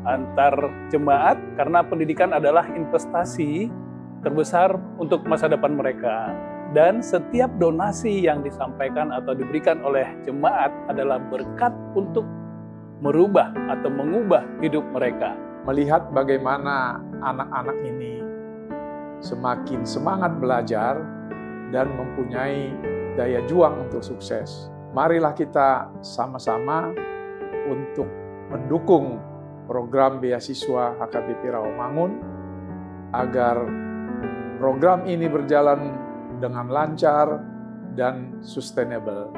antar jemaat, karena pendidikan adalah investasi terbesar untuk masa depan mereka. Dan setiap donasi yang disampaikan atau diberikan oleh jemaat adalah berkat untuk merubah atau mengubah hidup mereka. Melihat bagaimana anak-anak ini semakin semangat belajar dan mempunyai daya juang untuk sukses. Marilah kita sama-sama untuk mendukung program beasiswa H K B P Rawamangun agar program ini berjalan dengan lancar dan sustainable,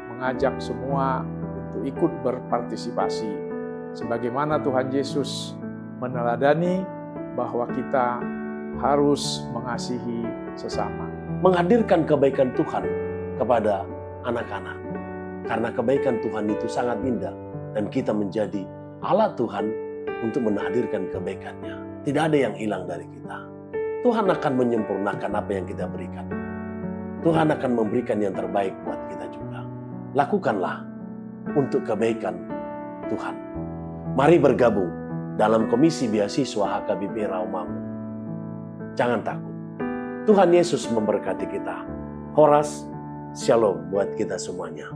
mengajak semua untuk ikut berpartisipasi sebagaimana Tuhan Yesus meneladani bahwa kita harus mengasihi sesama. Menghadirkan kebaikan Tuhan kepada anak-anak. Karena kebaikan Tuhan itu sangat indah dan kita menjadi alat Tuhan untuk menghadirkan kebaikannya. Tidak ada yang hilang dari kita. Tuhan akan menyempurnakan apa yang kita berikan. Tuhan akan memberikan yang terbaik buat kita juga. Lakukanlah untuk kebaikan Tuhan. Mari bergabung dalam Komisi Beasiswa H K B P Rawamangun. Jangan takut. Tuhan Yesus memberkati kita. Horas, shalom buat kita semuanya.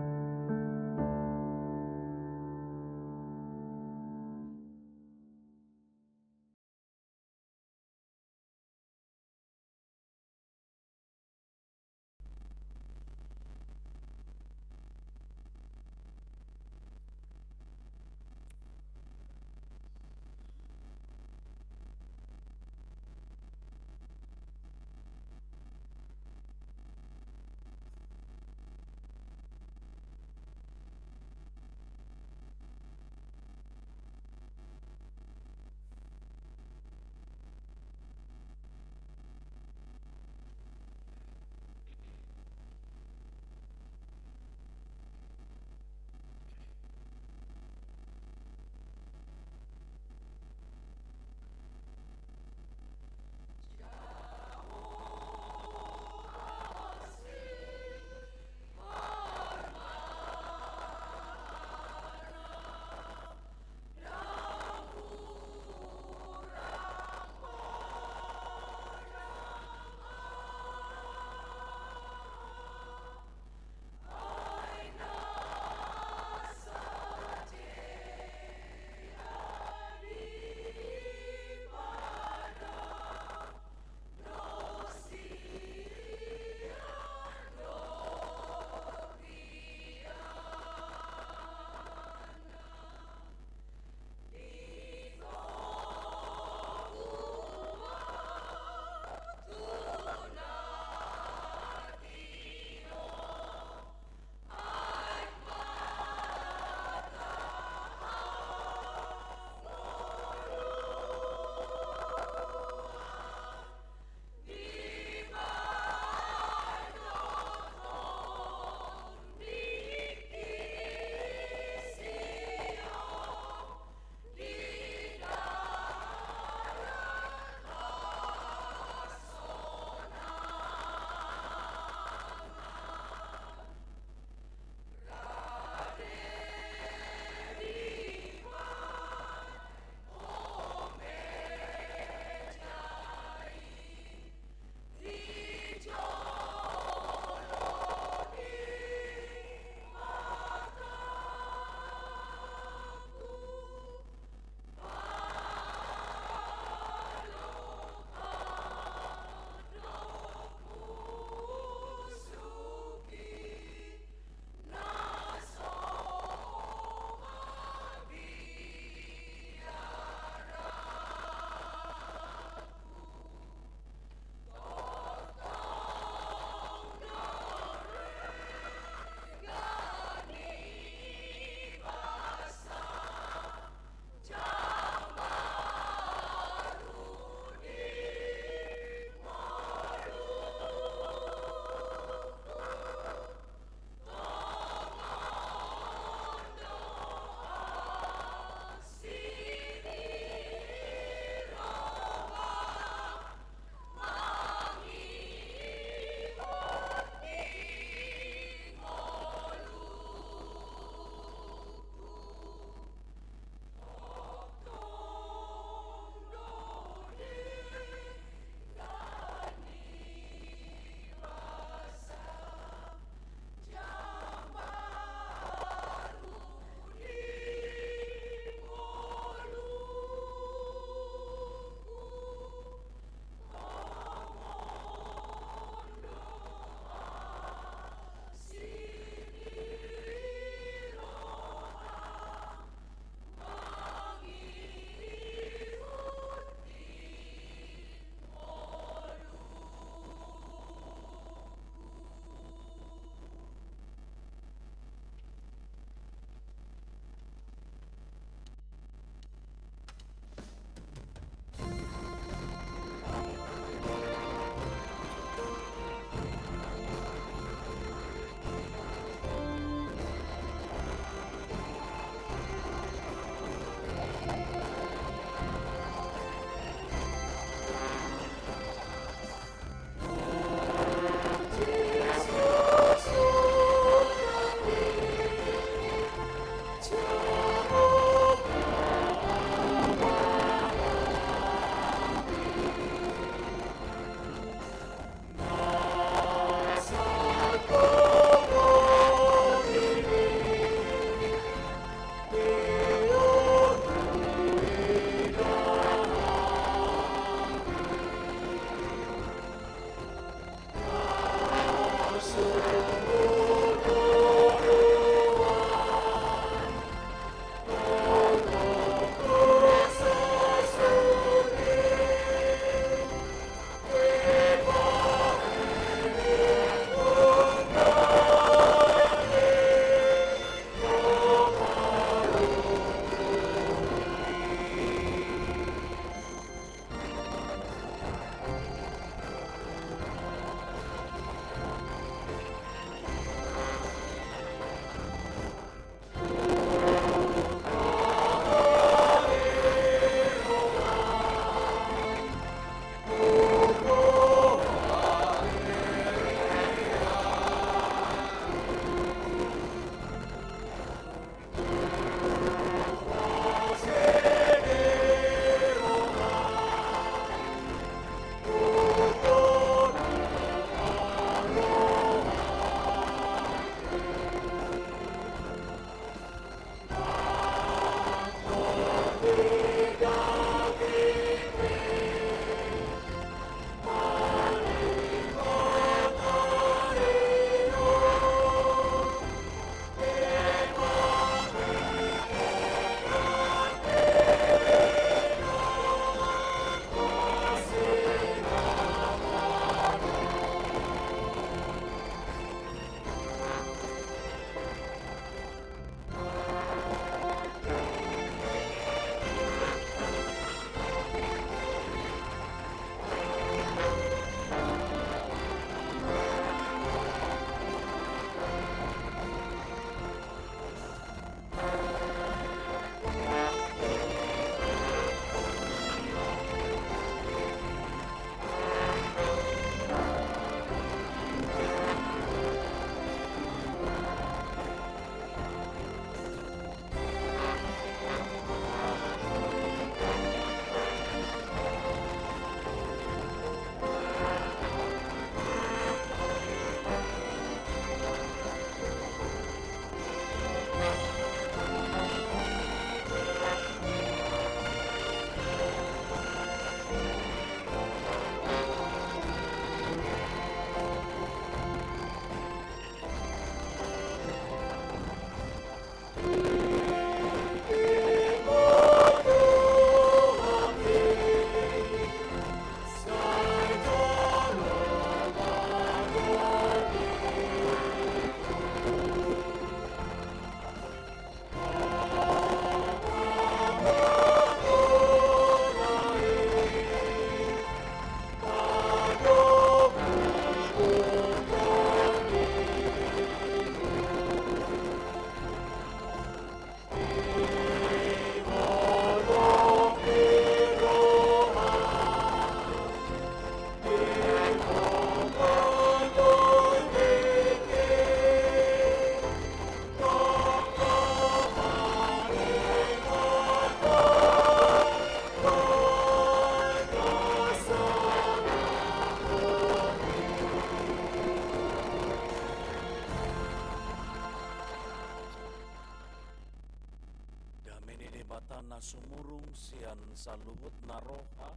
na sumurung sian saluhut na roha,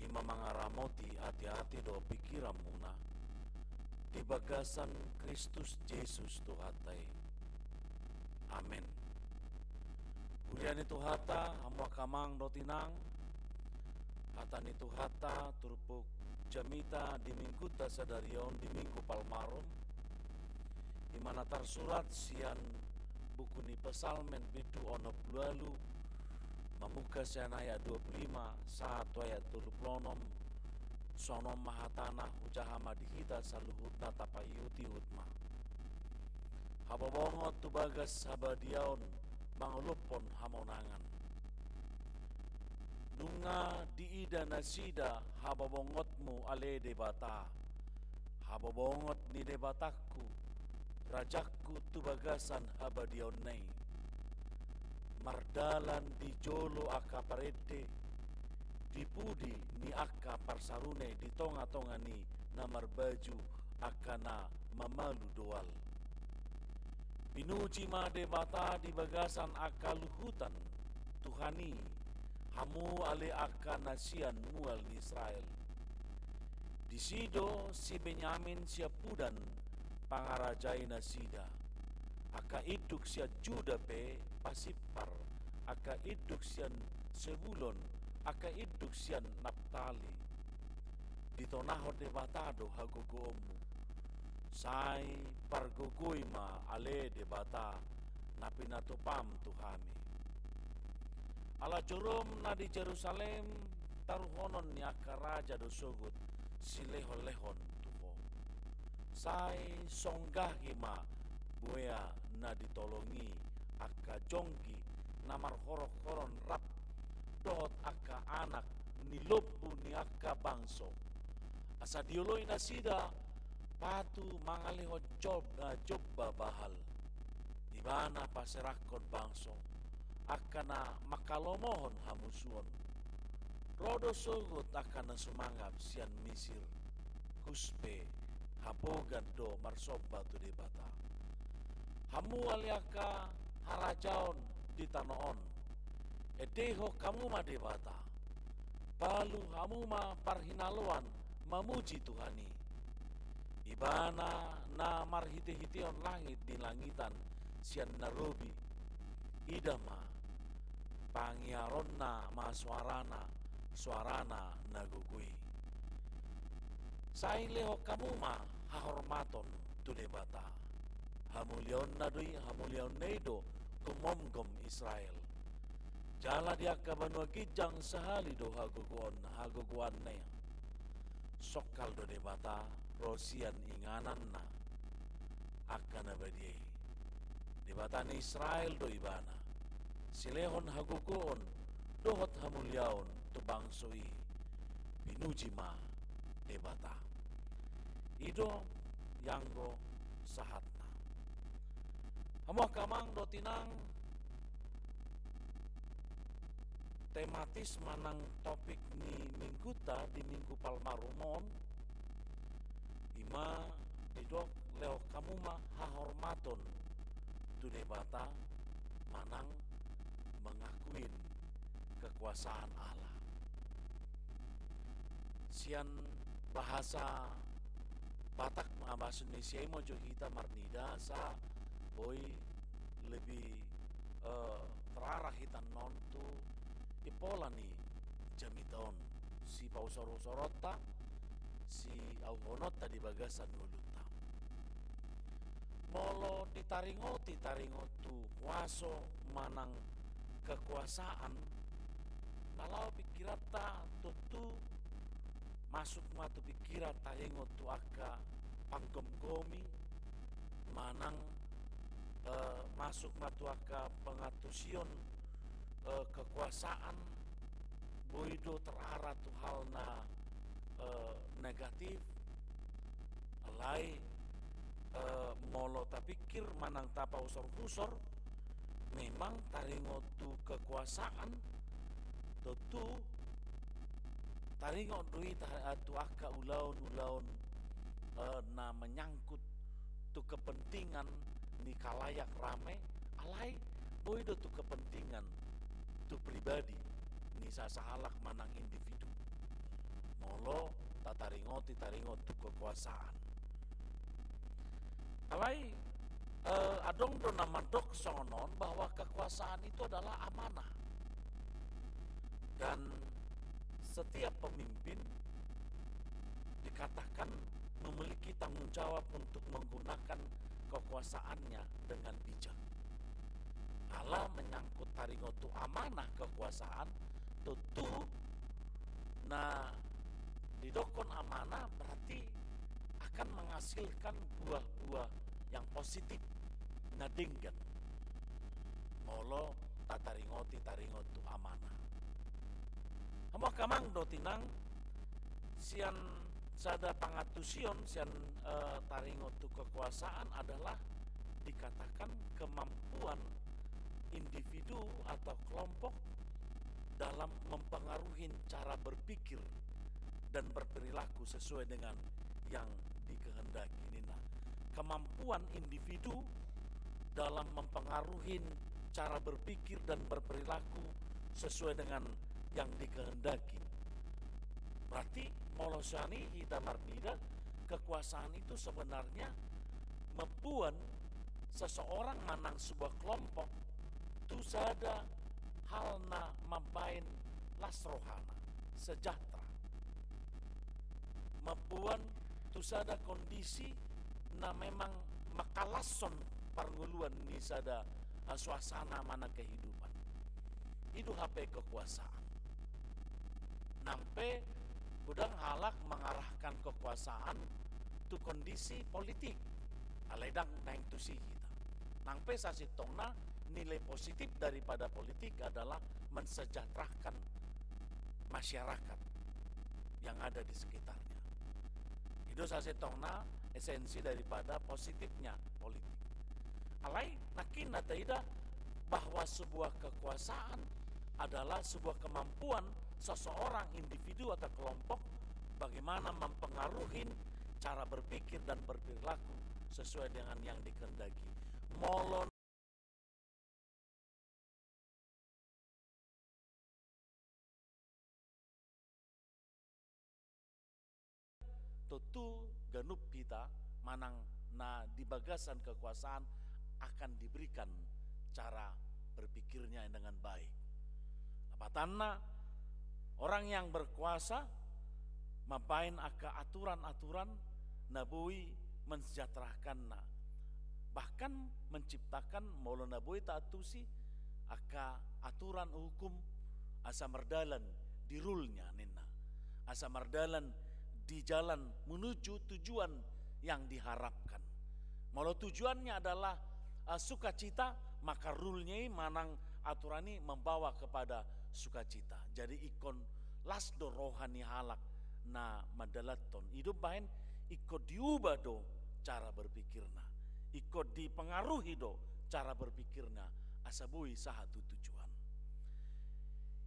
i ma mangaramoti ateate dohot pingkiranmuna di bagasan Kristus Jesus Tuhanta i. Amen. Huria ni Tuhanta, hamu angka amang dohot inang, hata ni Tuhanta turpuk jamita di minggunta sadari on, di Minggu Palmarum, i ma na tarsurat sian buku ni Psalmen bindu onom pulu ualu, mamungka sian ayat dua pulu lima sahat tu ayat tolu pulu onom. Songon on ma hatana, hujaha ma di hita saluhutna, tapaihutihut ma. Habobongot tu bagas habadiaon mangolophon hamonangan. Nunga diida nasida habobongotmu, ale Debata, habobongot ni Debatangku, Rajangku tu bagasan habadiaonna i. Mardalan di jolo angka parende, di pudi ni angka parsarune, di tongatonga ni na marbaju angka na mamalu doal. Pinuji ma Debata di bagasan angka luhutan, Tuhan i, hamu ale angka na sian mual ni Israel. Disi do si Benyamin siampudan pangarajai nasida. Angka induk sian Juda pe pasimpar, angka induk sian Sebulon, angka induk sian Naptali. Ditonahon Debata do hagogoonmu. Sai pargogoi ma ale Debata na pinatupam tu hami. Ala jorom na di Jerusalem, taruhonon ni angka raja do sogot silehonlehon tu Ho. Sai songgahi ma buea na ditolongi, angka jonggi na marhoronghoron rap, dohot angka anak ni lombu ni angka bangso. Asa dioloi nasida patu mangalehon job-, eh, jomba Baal. Ibana paserahkon bangso, angka na mangkalomohon hamusuon. Ro do sogot angka na sumangap sian Misir, Kus pe hapogan do marsomba tu Debata. Hamu ale angka harajaon di tano on, endehon hamu ma Debata. Palu hamu ma parhinaloan mamuji Tuhan i. Ibana na marhitehiteon langit ni langitan sian na robi. Ida ma, pangiaronna ma soarana, soarana na gogo i. Sai lehon hamu ma hahormaton tu Debata. Hamuliaonna do i, hamuliaonna i do gumomgom Israel. Jala di angka banua ginjang sahali do hagogoon, hagogoonna i. Songkal do Debata ro sian ingananna angka na badia i. Debata ni Israel do Ibana. Silehon hagogoon dohot hamuliaon tu bangso i. Pinuji ma Debata. I do ianggo sahatna. Hamu angka amang dohot inang, tematis manang topik ni minggunta di Minggu Palmarum on, i ma didok lehon hamu ma hahormaton tu Debata manang mengakuin kekuasaan Allah. Sian bahasa Batak ma, bahasa Indonesia i ma jo hita marnida, asa boi lebih, eh, terarah hita annon tu impola ni jamita on, sipausor-usoronta, siauhononta di bagasan ngolunta. Molo ditaringoti taringot tu kuaso manang kekuasaan, na laho pingkiranta tontu masuk ma tu pingkiran taringot tu angka panggomgomi, manang, eh, masuk ma tu angka pangantusion, eh, kekuasaan, boi do terarah tu hal na, eh, negatif. Alai, eh, molo tapingkir manang tapausor-usor, memang taringot tu kekuasaan, tontu taringot do i ta-, tu angka ulaon-ulaon, eh, na menyangkut tu kepentingan ni khalayak rame, alai boi do tu kepentingan tu pribadi ni sasahalak manang individu. Molo tataringoti taringot tu kekuasaan. Alai, eh, adong do na mandok songon on bahwa kekuasaan itu adalah amanah. Dan setiap pemimpin dikatakan memiliki tanggung jawab untuk menggunakan kekuasaannya dengan bijak. Ala menyangkut taringot tu amanah kekuasaan, tontu na didokkon amanah berarti akan menghasilkan buah-buah yang positif na denggan. Molo tataringoti taringot tu amanah. Hamu angka amang dohot inang, sian sada pangantusion sian, eh, taringot tu kekuasaan adalah dikatakan kemampuan individu atau kelompok dalam mempengaruhi cara berpikir dan berperilaku sesuai dengan yang dikehendaki ninna. Kemampuan individu dalam mempengaruhi cara berpikir dan berperilaku sesuai dengan yang dikehendaki. Berarti molo sian i hita marpida, kekuasaan itu sebenarnya mamboan seseorang manang sebuah kelompok tu sada hal na mambahen las rohana, sejahtera. Mamboan tu sada kondisi na memang mangkalashon parngoluan ni sada, eh, suasana manang kehidupan. I do hape kekuasaan. Nang pe godang halak mengarahkan kekuasaan tu kondisi politik. Alai ndang naeng tusi hita. Nang pe sasintongna nilai positif daripada politik adalah mensejahterakan masyarakat yang ada di sekitarnya. I do sasintongna esensi daripada positifnya politik. Alai nangkin na taida bahwa sebuah kekuasaan adalah sebuah kemampuan seseorang, individu atau kelompok, bagaimana mempengaruhi cara berpikir dan berperilaku sesuai dengan yang dikehendaki. Molo tontu ganup hita manang na di bagasan kekuasaan akan diberikan cara berpikirnya dengan baik. Lapatanna, orang yang berkuasa mambahen angka aturan-aturan na boi mensejahterakanna, bahkan menciptakan, molo na boi taantusi, angka aturan hukum asa mardalan di rule-nya ninna, asa mardalan di jalan menuju tujuan yang diharapkan. Molo tujuannya adalah, eh, sukacita, maka rule-nya i manang aturan i membawa kepada sukacita. Jadi ingkon las do roha ni halak na mandalanhon. I do umbahen ingkon diubah do cara berpikirna. Ingkon dipengaruhi do cara berpikirna asa boi sahat tu tujuan.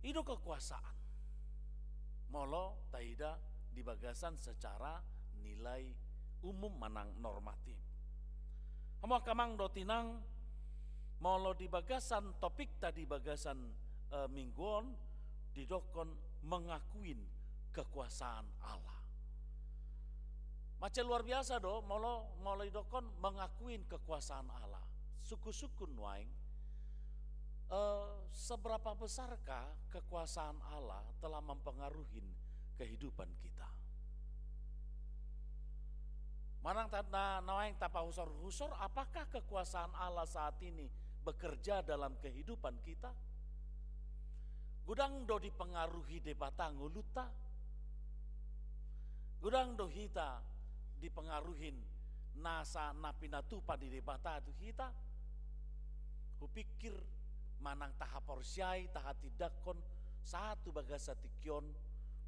I do kekuasaan. Molo taida di bagasan secara nilai umum manang normatif. Hamu angka amang dohot inang, molo di bagasan topikta di bagasan, eh, minggu on, didokkon mengakuin kekuasaan Allah. Mansai luar biasa do, molo, molo didokkon mengakuin kekuasaan Allah. Sungkun-sungkun nuaeng, eh, seberapa besarkah kekuasaan Allah telah mempengaruhi kehidupan kita? Manang ta-, na, nuaeng tapahusor-husor, apakah kekuasaan Allah saat ini bekerja dalam kehidupan kita? Godang do dipengaruhi Debata ngolunta? Godang do hita dipengaruhi nasa na pinatupa ni Debata tu hita? Hupikir manang tahaporseai, tahatindangkon sahat tu bagasan tingki on,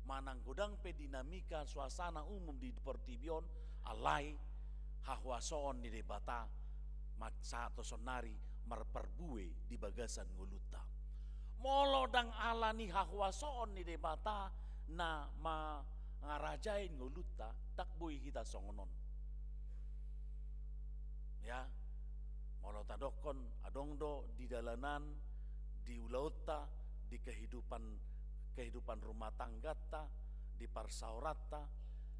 manang godang pe dinamika suasana umum di portibi on, alai hahuasoon ni Debata ma-, sahat tu saonnari marparbue di bagasan ngolunta. Molo ndang ala ni hahuasoon ni Debata na mangarajai ngolunta, ndang boi hita songon on. Ya, molo tadokkon adong do di dalanan, di ulaonta, di kehidupan, kehidupan rumah tanggata, di parsaoranta,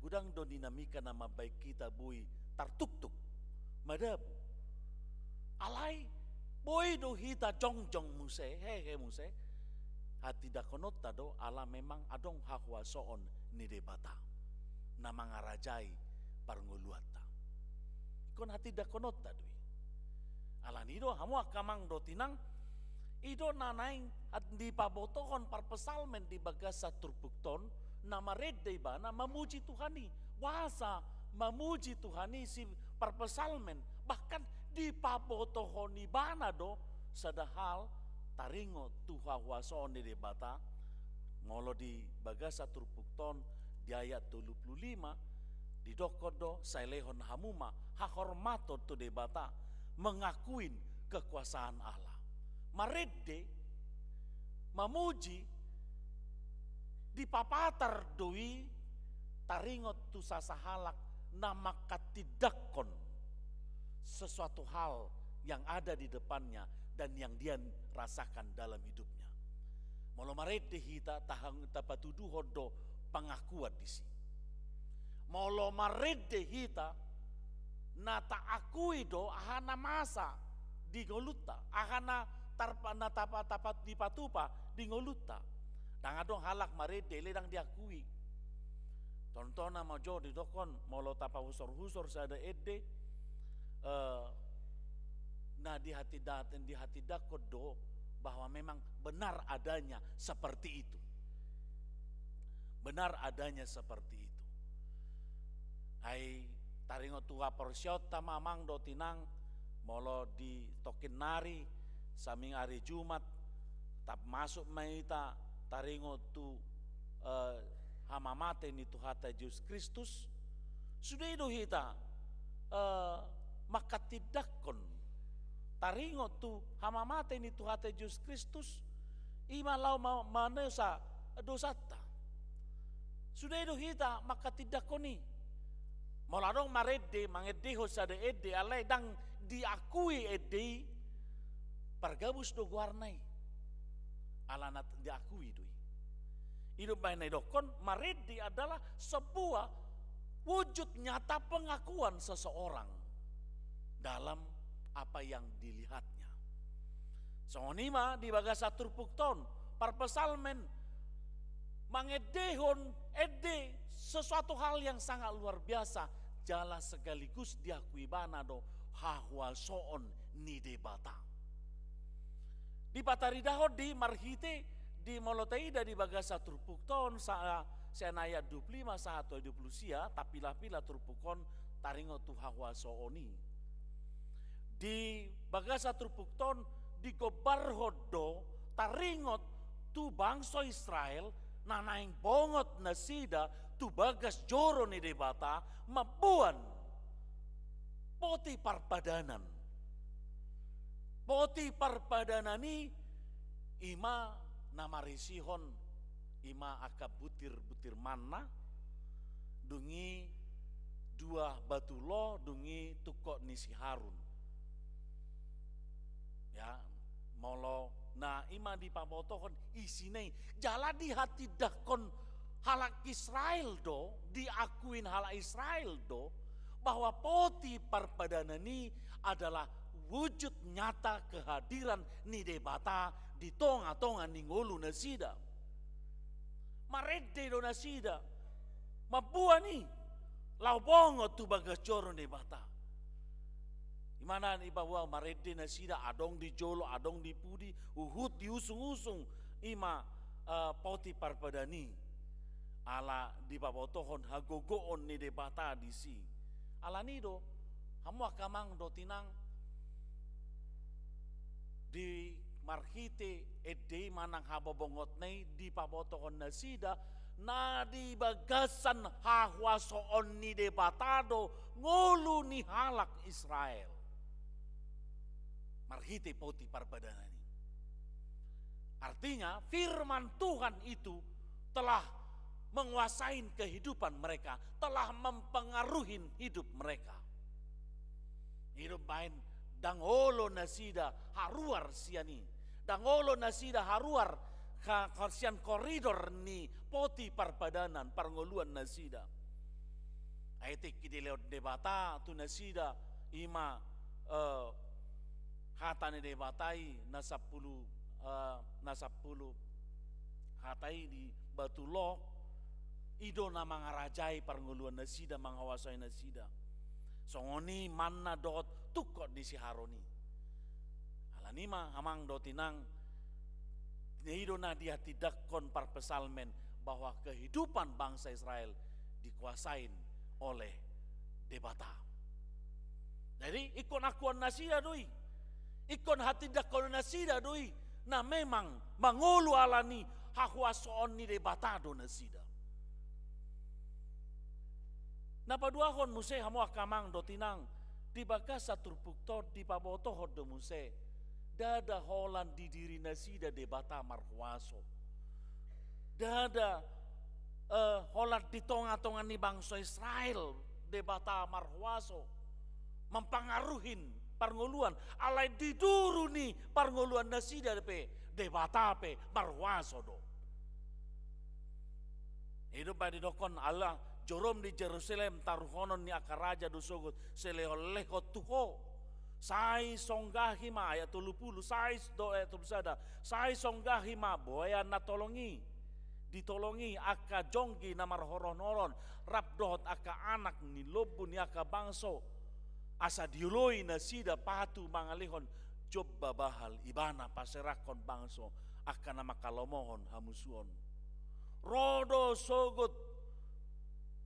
godang do dinamika na mambahen hita boi tartuktuk, madabu. Alai, boi do hita jongjong muse, hehe muse, hatindangkononta do ala memang adong hahuasoon ni Debata na mangarajai parngoluanta. Ingkon hatindangkononta do i. Alani do, hamu angka amang dohot inang, i do na naeng dipabotohon parpsalmen di bagasan turpukta on, na marende ibana mamuji Tuhan i. Boasa mamuji Tuhan i si parpsalmen, bahkan dipabotohon ibana do sada hal taringot tu hahuasoon ni Debata. Molo di bagasan turpukta on, di ayat tolu pulu lima, didokkon do, sai lehon hamu ma hahormaton tu Debata, mengakuin kekuasaan Allah. Marende, mamuji, dipapatar do i taringot tu sasahalak na mangkatindangkon sesuatu hal yang ada di depannya dan yang dia rasakan dalam hidupnya. Molo marende hita, tahang, tapatuduhon do pengakuan disi. Molo marende hita, na taakui do aha na masa di ngolunta, aha na tarpa-, na tapa-, tapa-, dipatupa di ngolunta. Ndang adong halak marende, alai ndang diakui. Contohna ma jo didokkon, molo tapahusor-husor sada ende, eh, na dihatinda-, dihatindangkon do bahwa memang benar adanya seperti itu. Benar adanya seperti itu. Ai taringot tu haporseaonta ma amang dohot inang, molo di tongkin nari, samping ari Jumat, tap masuk ma hita taringot tu, eh, hamamate ni Tuhanta Jesus Kristus, sude do hita, eh, mangkatindangkon taringot tu hamamate ni Tuhanta Jesus Kristus, i ma laho ma-, manosa dosanta. Sude do hita mangkatindangkon i. Molo adong marende, mangendehon sada ende, alai ndang diakui ende i, pargabus do goarna i. Ala na diakui do i. I do umbahen na didokkon, marende adalah sebuah wujud nyata pengakuan seseorang dalam apa yang dilihatnya. Songon i ma di bagasan turpukta on, parpsalmen mangendehon ende sesuatu hal yang sangat luar biasa, jala sekaligus diakui ibana do hahuasoon ni Debata. Dipataridahon do i marhite di molo taida di bagasan turpukta on sa-, sian ayat dua pulu lima sahat tu dua pulu sia, tapilapila turpuk on taringot tu hahuasoon i. Di bagasan turpukta on digombarhon do taringot tu bangso Israel na naeng bongot nasida tu bagas joro ni Debata mamboan poti parpadanan. Poti parpadanan i, i ma na marisihon, i ma angka butir-butir manna, dung i dua batu loh, dung i tungkot ni si Harun. Ya, molo na i ma dipabotohon isina i, jala dihatindangkon halak Israel do, diakuin halak Israel do, bahwa poti parpadanan i adalah wujud nyata kehadiran ni Debata di tonga-tonga ni ngolu nasida. Marende do nasida mamboan i, laho bongot tu bagas joro ni Debata. I ma na dipaboa, marende nasida, adong di jolo, adong di pudi, huhut diusung-usung i ma, eh, poti parpadanan i. Ala dipabotohon hagogoon ni Debata disi. Alani do, hamu angka amang dohot inang, di marhite ende i manang habobongotna i dipabotohon nasida, na di bagasan hahuasoon ni Debata do ngolu ni halak Israel. Marhite poti parpadanan i. Artinya, firman Tuhan itu telah menguasai kehidupan mereka, telah mempengaruhi hidup mereka. I do umbahen ndang olo nasida haruar sian i. Ndang olo nasida haruar ha-, ha-, sian koridor ni poti parpadanan, parngoluan nasida. Ai tingki dilehon Debata tu nasida, i ma, eh, hata ni Debata i na sampulu, eh, na sampulu hata i di batu loh, i do na mangarajai parngoluan nasida, manguasai nasida. Songon i manna dohot tungkot ni si Harun i. Alani i ma, amang dohot inang, i do na dihatindangkon parpsalmen bahwa kehidupan bangsa Israel dikuasain oleh Debata. Jadi, ingkon akuan nasida do i. Ingkon hatindangkon nasida do i. Na memang mangolu ala ni hahuasoon ni Debata do nasida. Na paduahon muse, hamu angka amang dohot inang, di bagasan turpukta on dipabotohon do muse, ndada holan di diri nasida Debata marhuaso. Ndada, eh, holan di tonga-tonga ni bangso Israel Debata marhuaso, mampangaruhi parngoluan, alai di duru ni parngoluan nasida pe Debata pe marhuaso do. I do umbahen didokkon, ala joro di Jerusalem taruhonon ni angka raja do sogot silehon-lehon tu ho. Sai songgahi ma, ayat tolu pulu, sai s-, do ayat tolu sada, sai songgahi ma buaya na tolong i, ditolong i, angka jonggi na marhoron-horon, rap dohot angka anak ni lombu ni angka bangso, asa dioloi nasida patu mangalehon jomba Baal, ibana paserahon bangso angka na manghalomohon hamusuon. Ro do sogot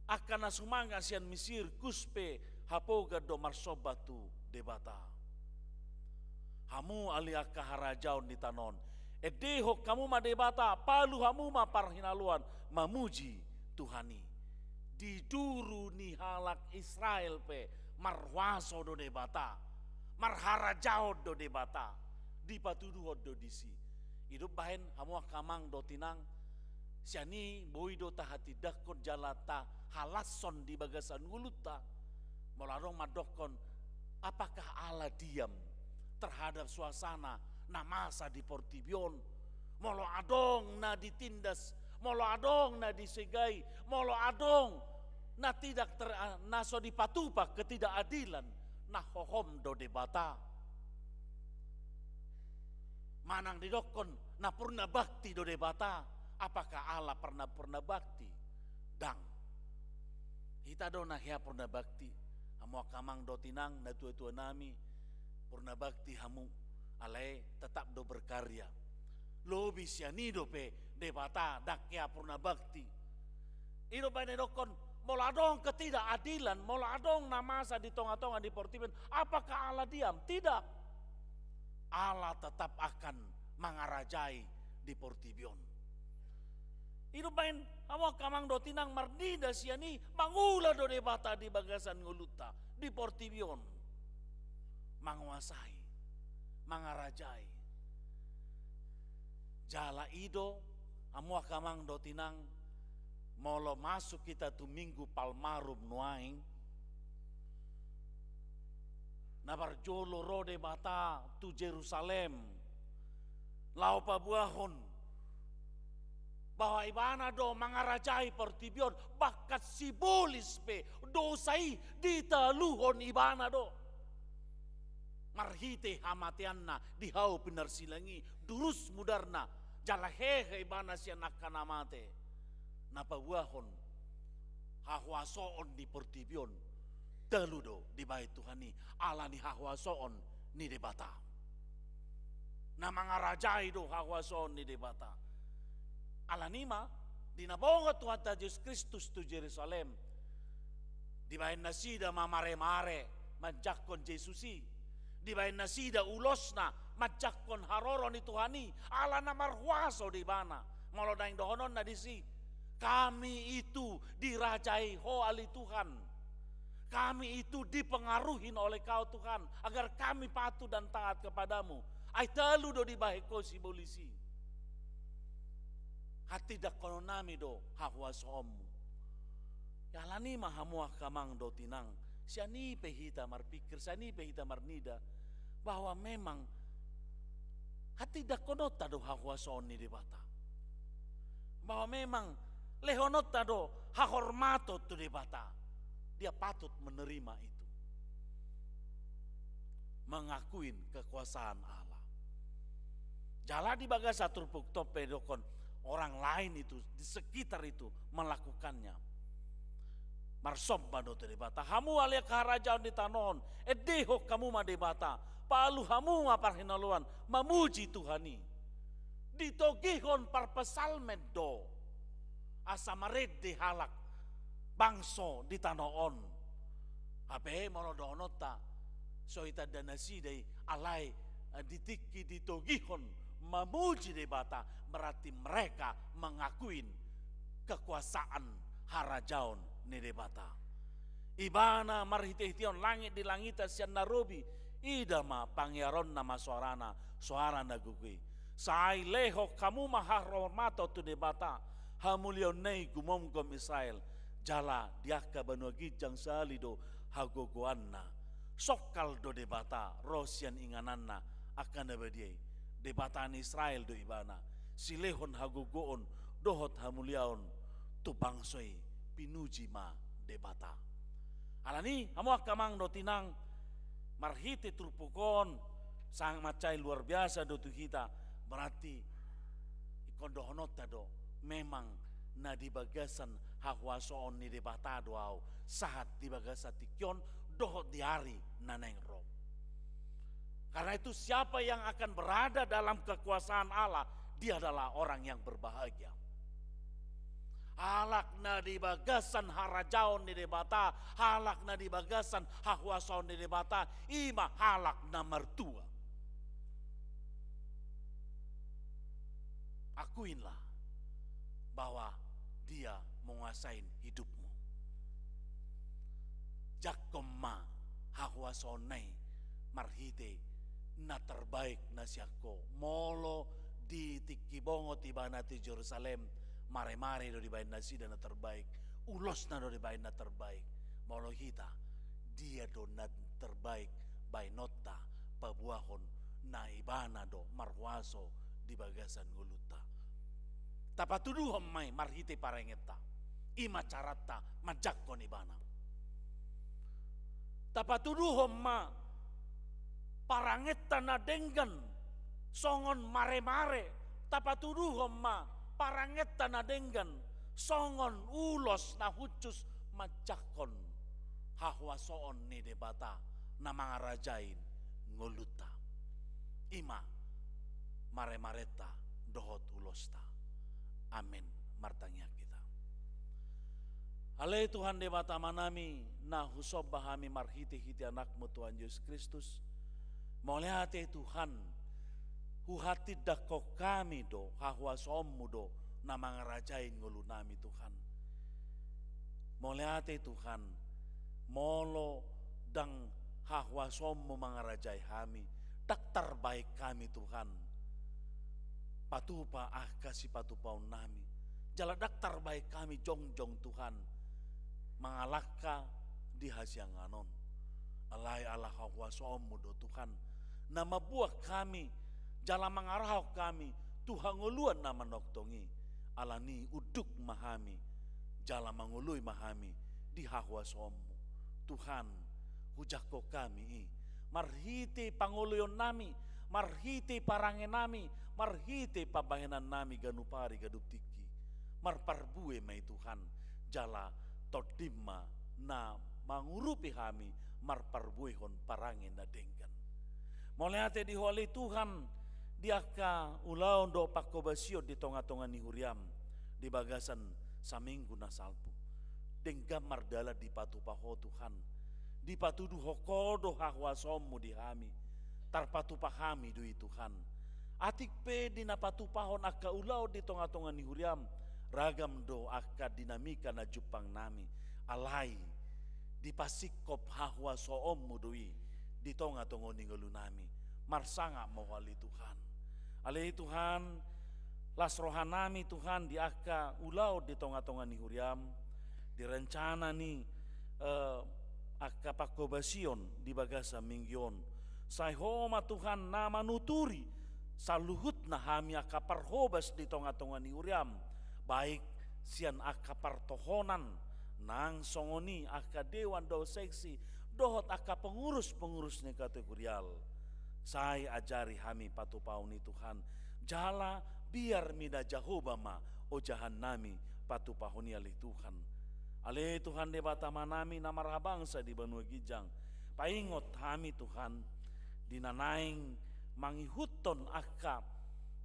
angka na sumanga sian Misir, Kus pe hapogan do marsomba tu Debata. Hamu ale angka harajaon ni tano on, endehon hamu ma Debata, palu hamu ma parhinaloan mamuji Tuhan i. Di duru ni halak Israel pe marhuaso do Debata, marharajaon do Debata, dipatuduhon do disi. I do umbahen, hamu angka amang dohot inang, sian i boi do tahatindangkon jala tahalashon di bagasan ngolunta. Molo adong mandokkon, apakah Allah diam terhadap suasana na masa di portibi on? Molo adong na ditindas, molo adong na disegai, molo adong na tidak ter-, na so dipatupa ketidakadilan, na hohom do Debata? Manang didokkon na purna bakti do Debata, apakah Allah pernah purna bakti? Ndang. Hita do na hea purna bakti, hamu angka amang dohot inang, natua-tua nami, purna bakti hamu, alai tetap do berkarya. Lobi sian i dope Debata ndang hea purna bakti. I do umbahen didokkon, molo adong ketidakadilan, molo adong na masa di tonga-tonga ni portibi on, apakah Allah diam? Tidak. Allah tetap akan mangarajai di portibi on. I do umbahen, hamu angka amang dohot inang, marnida sian i, mangula do Debata di bagasan ngolunta, di portibi on. Manguasai, mangarajai. Jala i do, hamu angka amang dohot inang, molo masuk hita tu Minggu Palmarum nuaeng, na parjolo ro Debata tu Jerusalem, laho paboahon bahwa Ibana do mangarajai portibi on, bahkan sibolis pe dosa i ditaluhon Ibana do. Marhite hamateanNa di hau pinarsilang i, durus mudarna, jala hehe Ibana sian angka na mate. Na paboahon hahuasoon di portibi on, talu do dibahen Tuhan i, ala ni hahuasoon ni Debata. Na mangarajai do hahuasoon ni Debata. Alani i ma, di na bongot Tuhanta Jesus Kristus tu Jerusalem, dibahen nasida ma mare-mare manjangkon Jesus i. Dibahen nasida ulosna manjangkon haroro ni Tuhan i, ala na marhuaso do Ibana. Molo naeng dohononna disi, kami itu dirajai Ho ale Tuhan. Kami itu dipengaruhi oleh Kau Tuhan, agar kami patuh dan taat kepada-Mu. Ai talu do dibahen Ho sibolis i. Hatindangkononnami do hahuasoonMu. Alani i ma hamu angka amang dohot inang, sian i pe hita marpikir, sian i pe hita marnida, bahwa memang hatindangkononta do hahuasoon ni Debata. bahwa memang lehononta do hahormaton tu Debata, dia patut menerima itu, mengakuin kekuasaan Allah. Jala di bagasan turpukta pe didokkon orang lain itu di sekitar itu melakukannya. Marsomba do tu Debata. Hamu ale angka harajaon di tano on, endehon hamu ma Debata, palu hamu ma parhinaloan, mamuji Tuhan i. Ditogihon parpsalmen do asa marende halak bangso di tano on. Hape molo dohononta, so itanda nasida i, alai, eh, di tingki ditogihon mamuji Debata, berarti mereka mengakuin kekuasaan harajaon ni Debata. Ibana marhitehiteon langit dilangitan sian na robi, ida ma pangiaronna ma soarana, soara na gogo i. Sai lehon hamu ma hahormaton tu Debata, hamuliaonna i gumomgom Israel, jala di angka banua ginjang sahali do hagogoanna. Songkal do Debata ro sian ingananna angka na badia i. Debata ni Israel do ibana, silehon hagogoon dohot hamuliaon tu bangso i. Pinuji ma Debata. Alani i, hamu angka amang dohot inang, marhite turpuk on, sangat mansai luar biasa do tu hita, berarti ingkon dohononta do, memang na di bagasan hahuasoon ni Debata do ahu, sahat di bagasan tingki on, dohot di ari na naeng ro. Karena itu, siapa yang akan berada dalam kekuasaan Allah, dia adalah orang yang berbahagia. Halak na di bagasan harajaon ni Debata, halak na di bagasan hahuasoon ni Debata, i ma halak na martua. Akuinlah bahwa Dia menguasai hidupmu. Jangkon ma hahuasoonna i marhite na terbaik na sian ho. Molo di tingki bongot ibana tu Jerusalem, maremare do dibaen nasida na terbaik, ulosna do dibaen na terbaik. Molo hita, dia do na terbaik baenonta paboahon na ibana do marhuaso di bagasan ngolunta. Tapatuduhon ma i marhite parangenta. I ma caranta manjangkon ibana. Tapatuduhon ma parangenta na denggan songon maremare. Tapatuduhon ma parangenta na denggan songon ulos na hushus manjangkon hahuasoon ni Debata na mangarajai ngolunta. I ma maremarenta dohot ulosta. Amen. Martangiang hita. Ale Tuhan Debata Amanami, na husomba hami marhitehite Anakmu Tuhan Jesus Kristus. Mauliate Tuhan, huhatindangkon hami do hahuasoonmu do na mangarajai ngolunami Tuhan. Mauliate Tuhan, molo ndang hahuasoonmu mangarajai hami, ndang tarbaen hami Tuhan patupa angka sipatupaonnami. Jala ndang tarbaen hami jongjong Tuhan mangalangka di hasiangan on. Alai ala hahuasoonmu do Tuhan na mamboan hami jala mangarahon hami tu hangoluan na manongtong i. Alani i unduk ma hami jala mangoloi ma hami di hahuasoonmu. Tuhan, hujangkon hami i marhite pangoloionnami, marhite parangenami, marhite pambahenannami ganup ari ganup tingki. Marparbue ma i Tuhan, jala Tondim ma na mangurupi hami marparbuehon parange na denggan. Mauliate di Ho ale Tuhan, di angka ulaon dohot panghobasion di tongatonga ni huriam di bagasan saminggu na salpu. Denggan mardalan dipatupa Ho Tuhan. Dipatuduhon Ho do hahuasoonmu di hami. Tarpatupa hami do i Tuhan. Atik pe di na patupahon angka ulaon di tongatonga ni huriam, ragam do angka dinamika na jumpangnami. Alai dipasingkop hahuasoonmu do i di tongatonga ni ngolunami. Marsangap ma Ho ale Tuhan. Ale Tuhan, las rohanami Tuhan di angka ulaon di tongatonga ni huriam, di rencana ni, eh, angka panghobasion di bagasan minggu on. Sai Ho ma Tuhan na manuturi saluhutna hami angka parhobas di tongatonga ni huriam. Baik sian angka partohonan, nang songon i angka dewan dohot seksi, dohot angka pengurus-pengurus ni kategorial. Sai ajari hami patupahon i Tuhan, jala biar mida Jahowa ma ojahan nami patupahon i ale Tuhan. Ale Tuhan Debata Amanami na marhabangsa di banua ginjang, paingot hami Tuhan, di na naeng mangihuthon angka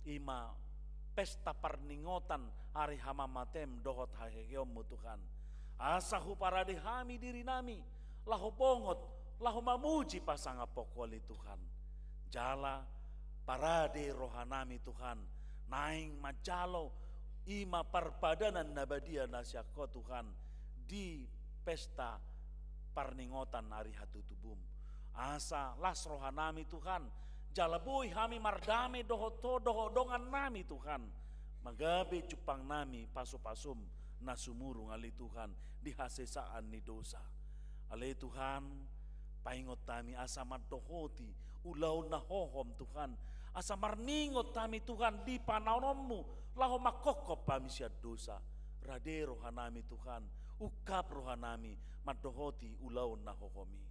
i ma pesta parningotan ari hamamatem dohot haheheonmu Tuhan. Asa huparade hami dirinami, laho bongot, laho mamuji pasangaphon Ho ale Tuhan. Jala parade rohanami Tuhan, naeng manjalo i ma parpadanan na badia na sian Ho Tuhan, di pesta parningotan ari hatutubum. Asa las rohanami Tuhan, jala boi hami mardame dohot Ho, dohot dongannami Tuhan. Manggabe jumpangnami pasupasum na sumurung ale Tuhan, di hasesaan ni dosa. Ale Tuhan, paingot hami asa mandohoti ulaon na hohom Tuhan, asa marningot hami Tuhan di panaononmu, laho manghophop hami sian dosa. Rade rohanami Tuhan, ungkap rohanami mandohoti ulaon na hohom i.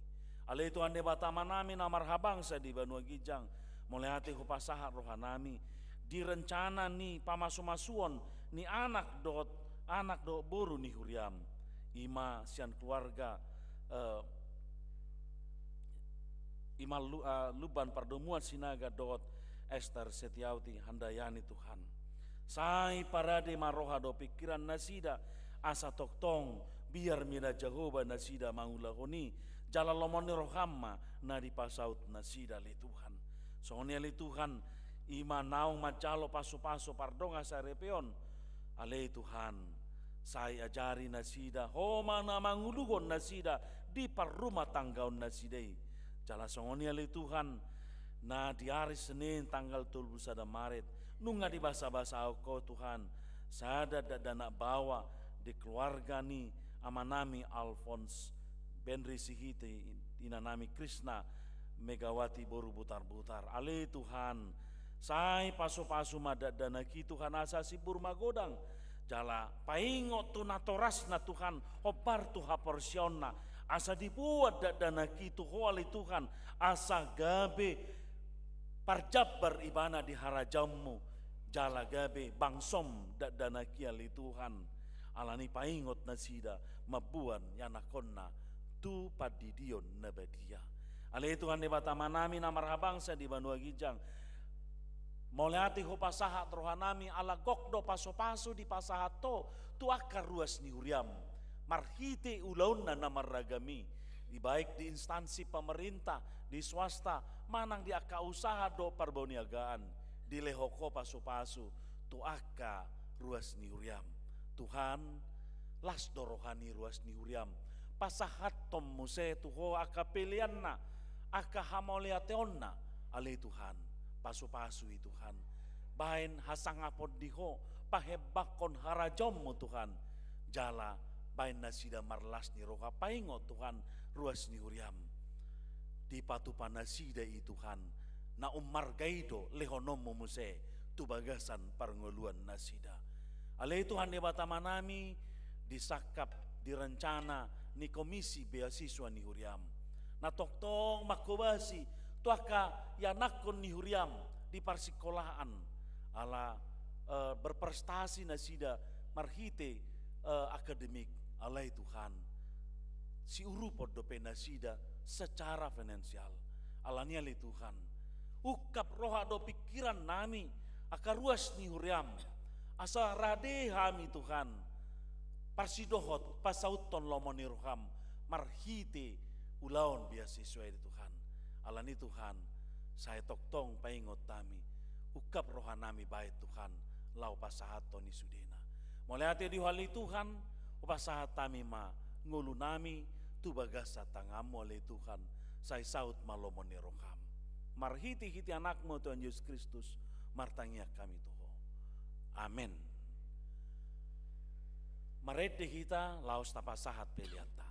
Ale Tuhan Debata Amanami na marhabangsa di banua ginjang, mauliate hupasahat rohanami di rencana ni pamasumasuon ni anak dohot, anak dohot boru ni huriam, i ma sian keluarga, eh, i ma Lu-, eh, Lumban Pardomuan Sinaga dohot Ester Setiauti Handayani Tuhan. Sai parade ma roha dohot pingkiran nasida, asa tongtong biar mida Jahowa nasida mangulahon i, jala lomo ni roham ma na dipasaut nasida ale Tuhan. Songon i ale Tuhan, i ma naung manjalo pasupasu pardongan saripeon, ale Tuhan, sai ajari nasida, Ho ma na manguluhon nasida di parrumatanggaon nasida i. Jala songon i ale Tuhan, na di ari Senin tanggal tolu pulu sada Maret, nunga dibasabasahon Ho Tuhan, sada dakdanak baoa di keluarga ni amanami Alfons Benri Sihite, inanami Krisna Megawati boru Butarbutar. Ale Tuhan, sai pasupasu ma dakdanak i Tuhan asa sibur magodang. Jala paingot tu natorasna Tuhan, hombar tu haporseaonna, asa diboan dakdanak i tu Ho ale Tuhan, asa gabe parjambar ibana di harajaonmu, jala gabe bangsom dakdanak i ale Tuhan. Alani paingot nasida mamboan ianakhonna tu pandidion na badia. Ale Tuhan Debata Amanami na marhabangsa di banua ginjang, mauliate hupasahat rohanami ala gok do pasupasu dipasahat Ho tu angka ruas ni huriam marhite ulaonna na marragam i, di baik di instansi pemerintah, di swasta, manang di angka usaha dohot parbaniagaan, dilehon Ho pasupasu tu angka ruas ni huriam. Tuhan, las do roha ni ruas ni huriam pasahathon muse tu Ho angka peleanna, angka hamauliateonna, ale Tuhan, pasupasu i Tuhan, baen hasangapon di Ho, pahebakkon harajaonmu Tuhan, jala baen nasida marlas ni roha paingot Tuhan ruas ni huriam. Dipatupa nasida i Tuhan, na ummarga i do lehononmu muse tu bagasan parngoluan nasida. Ale Tuhan Debata Amanami, disangkap di rencana ni Komisi Beasiswa ni huriam, na tongtong manghobasi tu angka ianakhon ni huriam di parsikolaan, ala, eh, berprestasi nasida marhite, eh, akademik. Ale Tuhan, siurupon dope nasida secara finansial. Alani ale Tuhan, ungkap roha dohot pingkirannami, angka ruas ni huriam, asa rade hami Tuhan parsidohot pasauthon lomo ni roham marhite ulaon beasiswa i Tuhan. Alani Tuhan, sai tongtong paingot hami, ungkap rohanami baen Tuhan, laho pasahathon i sudena. Mauliate di Ho ale Tuhan, hupasahat hami ma ngolunami tu bagasan tanganmu ale Tuhan, sai saut ma lomo ni roham. Marhitehite Anakmu Tuhan Jesus Kristus, martangiang hami tu Ho. Amen. Marende hita laos tapasahat peleanta.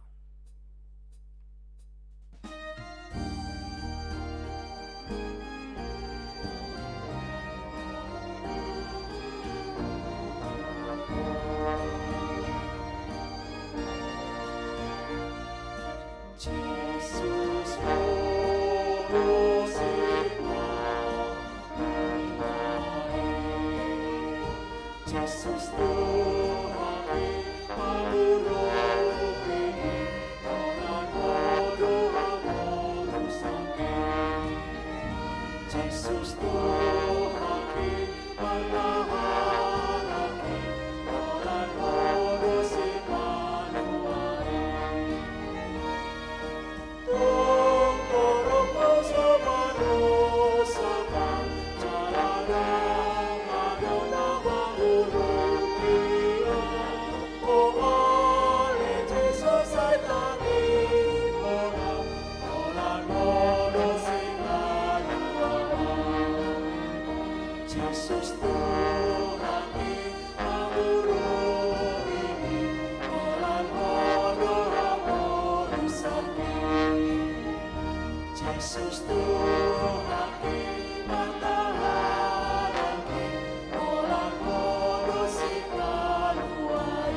Jesus Tuhan i, pangurupi i, holan Ho do haporusangki. Jesus Tuhan i, partahanangki, holan Ho do sipalua i. Jesus Tuhan i, pangurupi i, holan Ho do haporusangki. Jesus Tuhan i, partahanangki, holan Ho do sipalua i.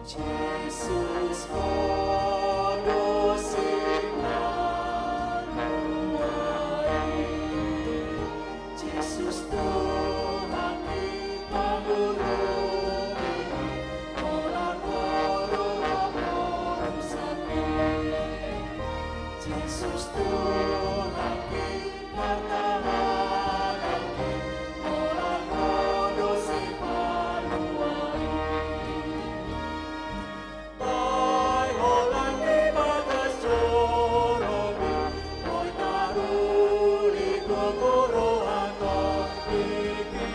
Jesus Ho do sipalua i. Jesus Tuhan i, pangurupi i, holan Ho do haporusangki. Jesus Tuhan i, partahanangki, holan Ho do sipalua i. Ai holan di bagas joro i, boi taruli gogo roha tondimi,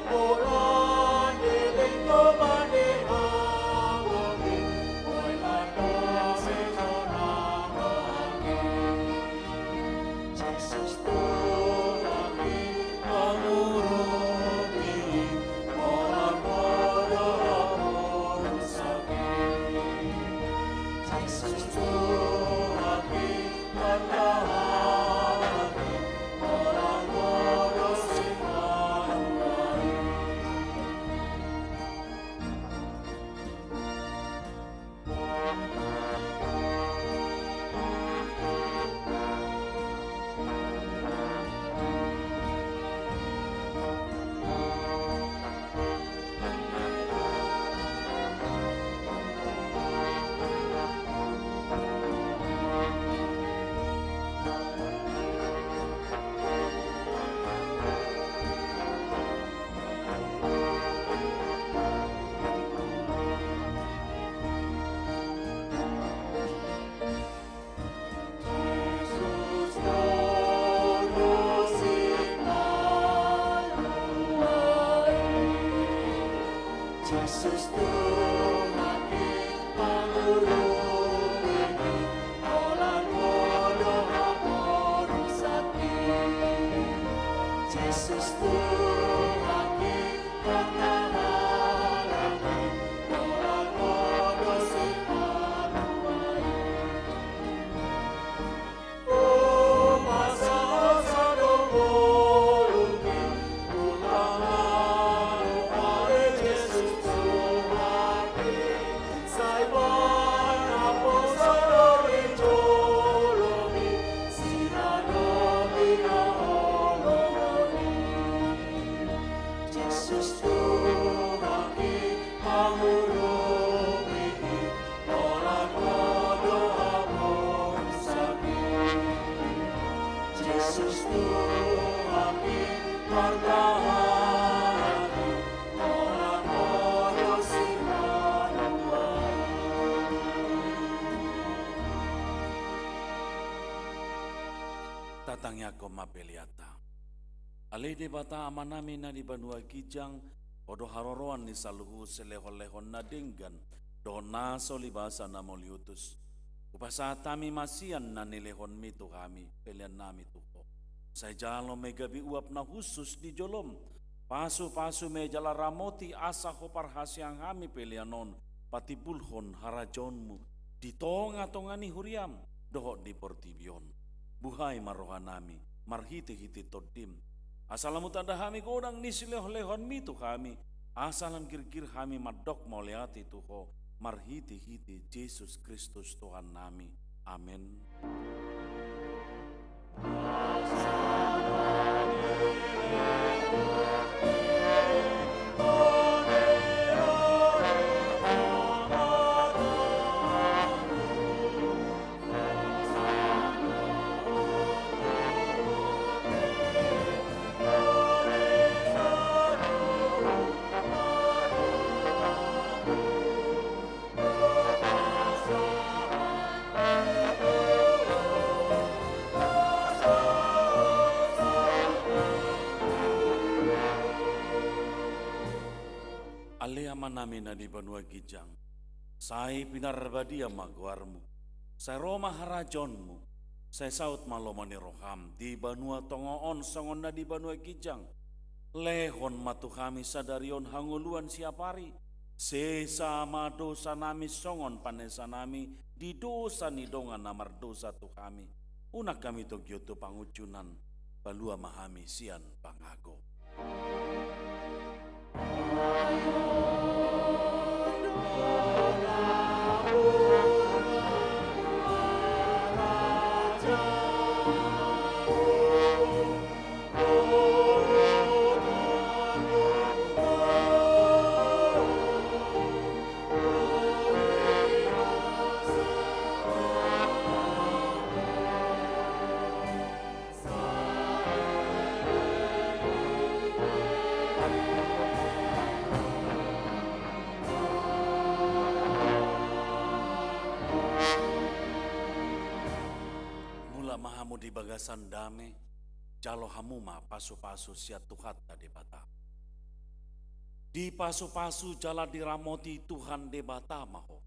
holan di linggoman ni halak i, boi mandok sejona rohangki. Jesus Tuhan i, pangurupi i, holan Ho do haporusangki. Jesus Tuhan i, partahanangki, holan Ho do sipalua i. Jesus Tuhan i, pangurupi i, holan Ho do haporusangki. Jesus Tuhan i, partahanangki, holan Ho do sipalua i. Jesus Tuhan i, pangurupi i, holan Ho do haporusangki. Jesus Tuhan i, partahanangki, holan Ho do sipalua i. Tatangianghon ma peleanta. Ale Debata Amanami na di banua ginjang, Ho do haroroan ni saluhut silehonlehon na denggan dohot na so libasa na mauliutus. Hupasahat hami ma sian na nilehonmi tu hami peleannami tu Ho. Sai jalo ma i gabe uap na hushus di jolom. Pasupasu ma i jala ramoti asa Ho parhaseang hami pelean on patimbulhon harajaonmu di tongatonga ni huriam dohot di portibi on. Buhai ma rohanami marhitehite Tondim, asa lam hutanda hami godang ni silehonlehonmi tu hami, asa lam girgir hami mandok mauliate tu Ho marhite-hite Jesus Kristus Tuhannami. Amen. Ale Amanami na di banua ginjang, sai pinarbadia ma goarmu, sai ro ma harajaonmu, sai saut ma lomo ni roham di banua tonga on songon na di banua ginjang. Lehon ma tu hami sadari on hangoluan siapari. Sesa ma dosanami songon panesanami di dosa ni dongan na mardosa tu hami. Unang hami togihon tu pangunjunan, palua ma hami sian pangago. Mulak ma hamu di bagasan dame, jalo hamu ma pasu-pasu sian Tuhanta Debata. Dipasu-pasu jala diramoti Tuhan Debata ma ho.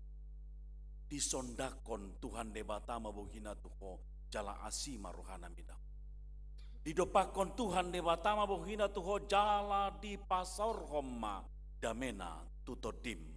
Disondangkon Tuhan Debata ma bohina tu ho, jala asi ma rohana mida. Didompakkon Tuhan Debata ma bohina tu ho, jala dipasaorhon ma damena tu tondim.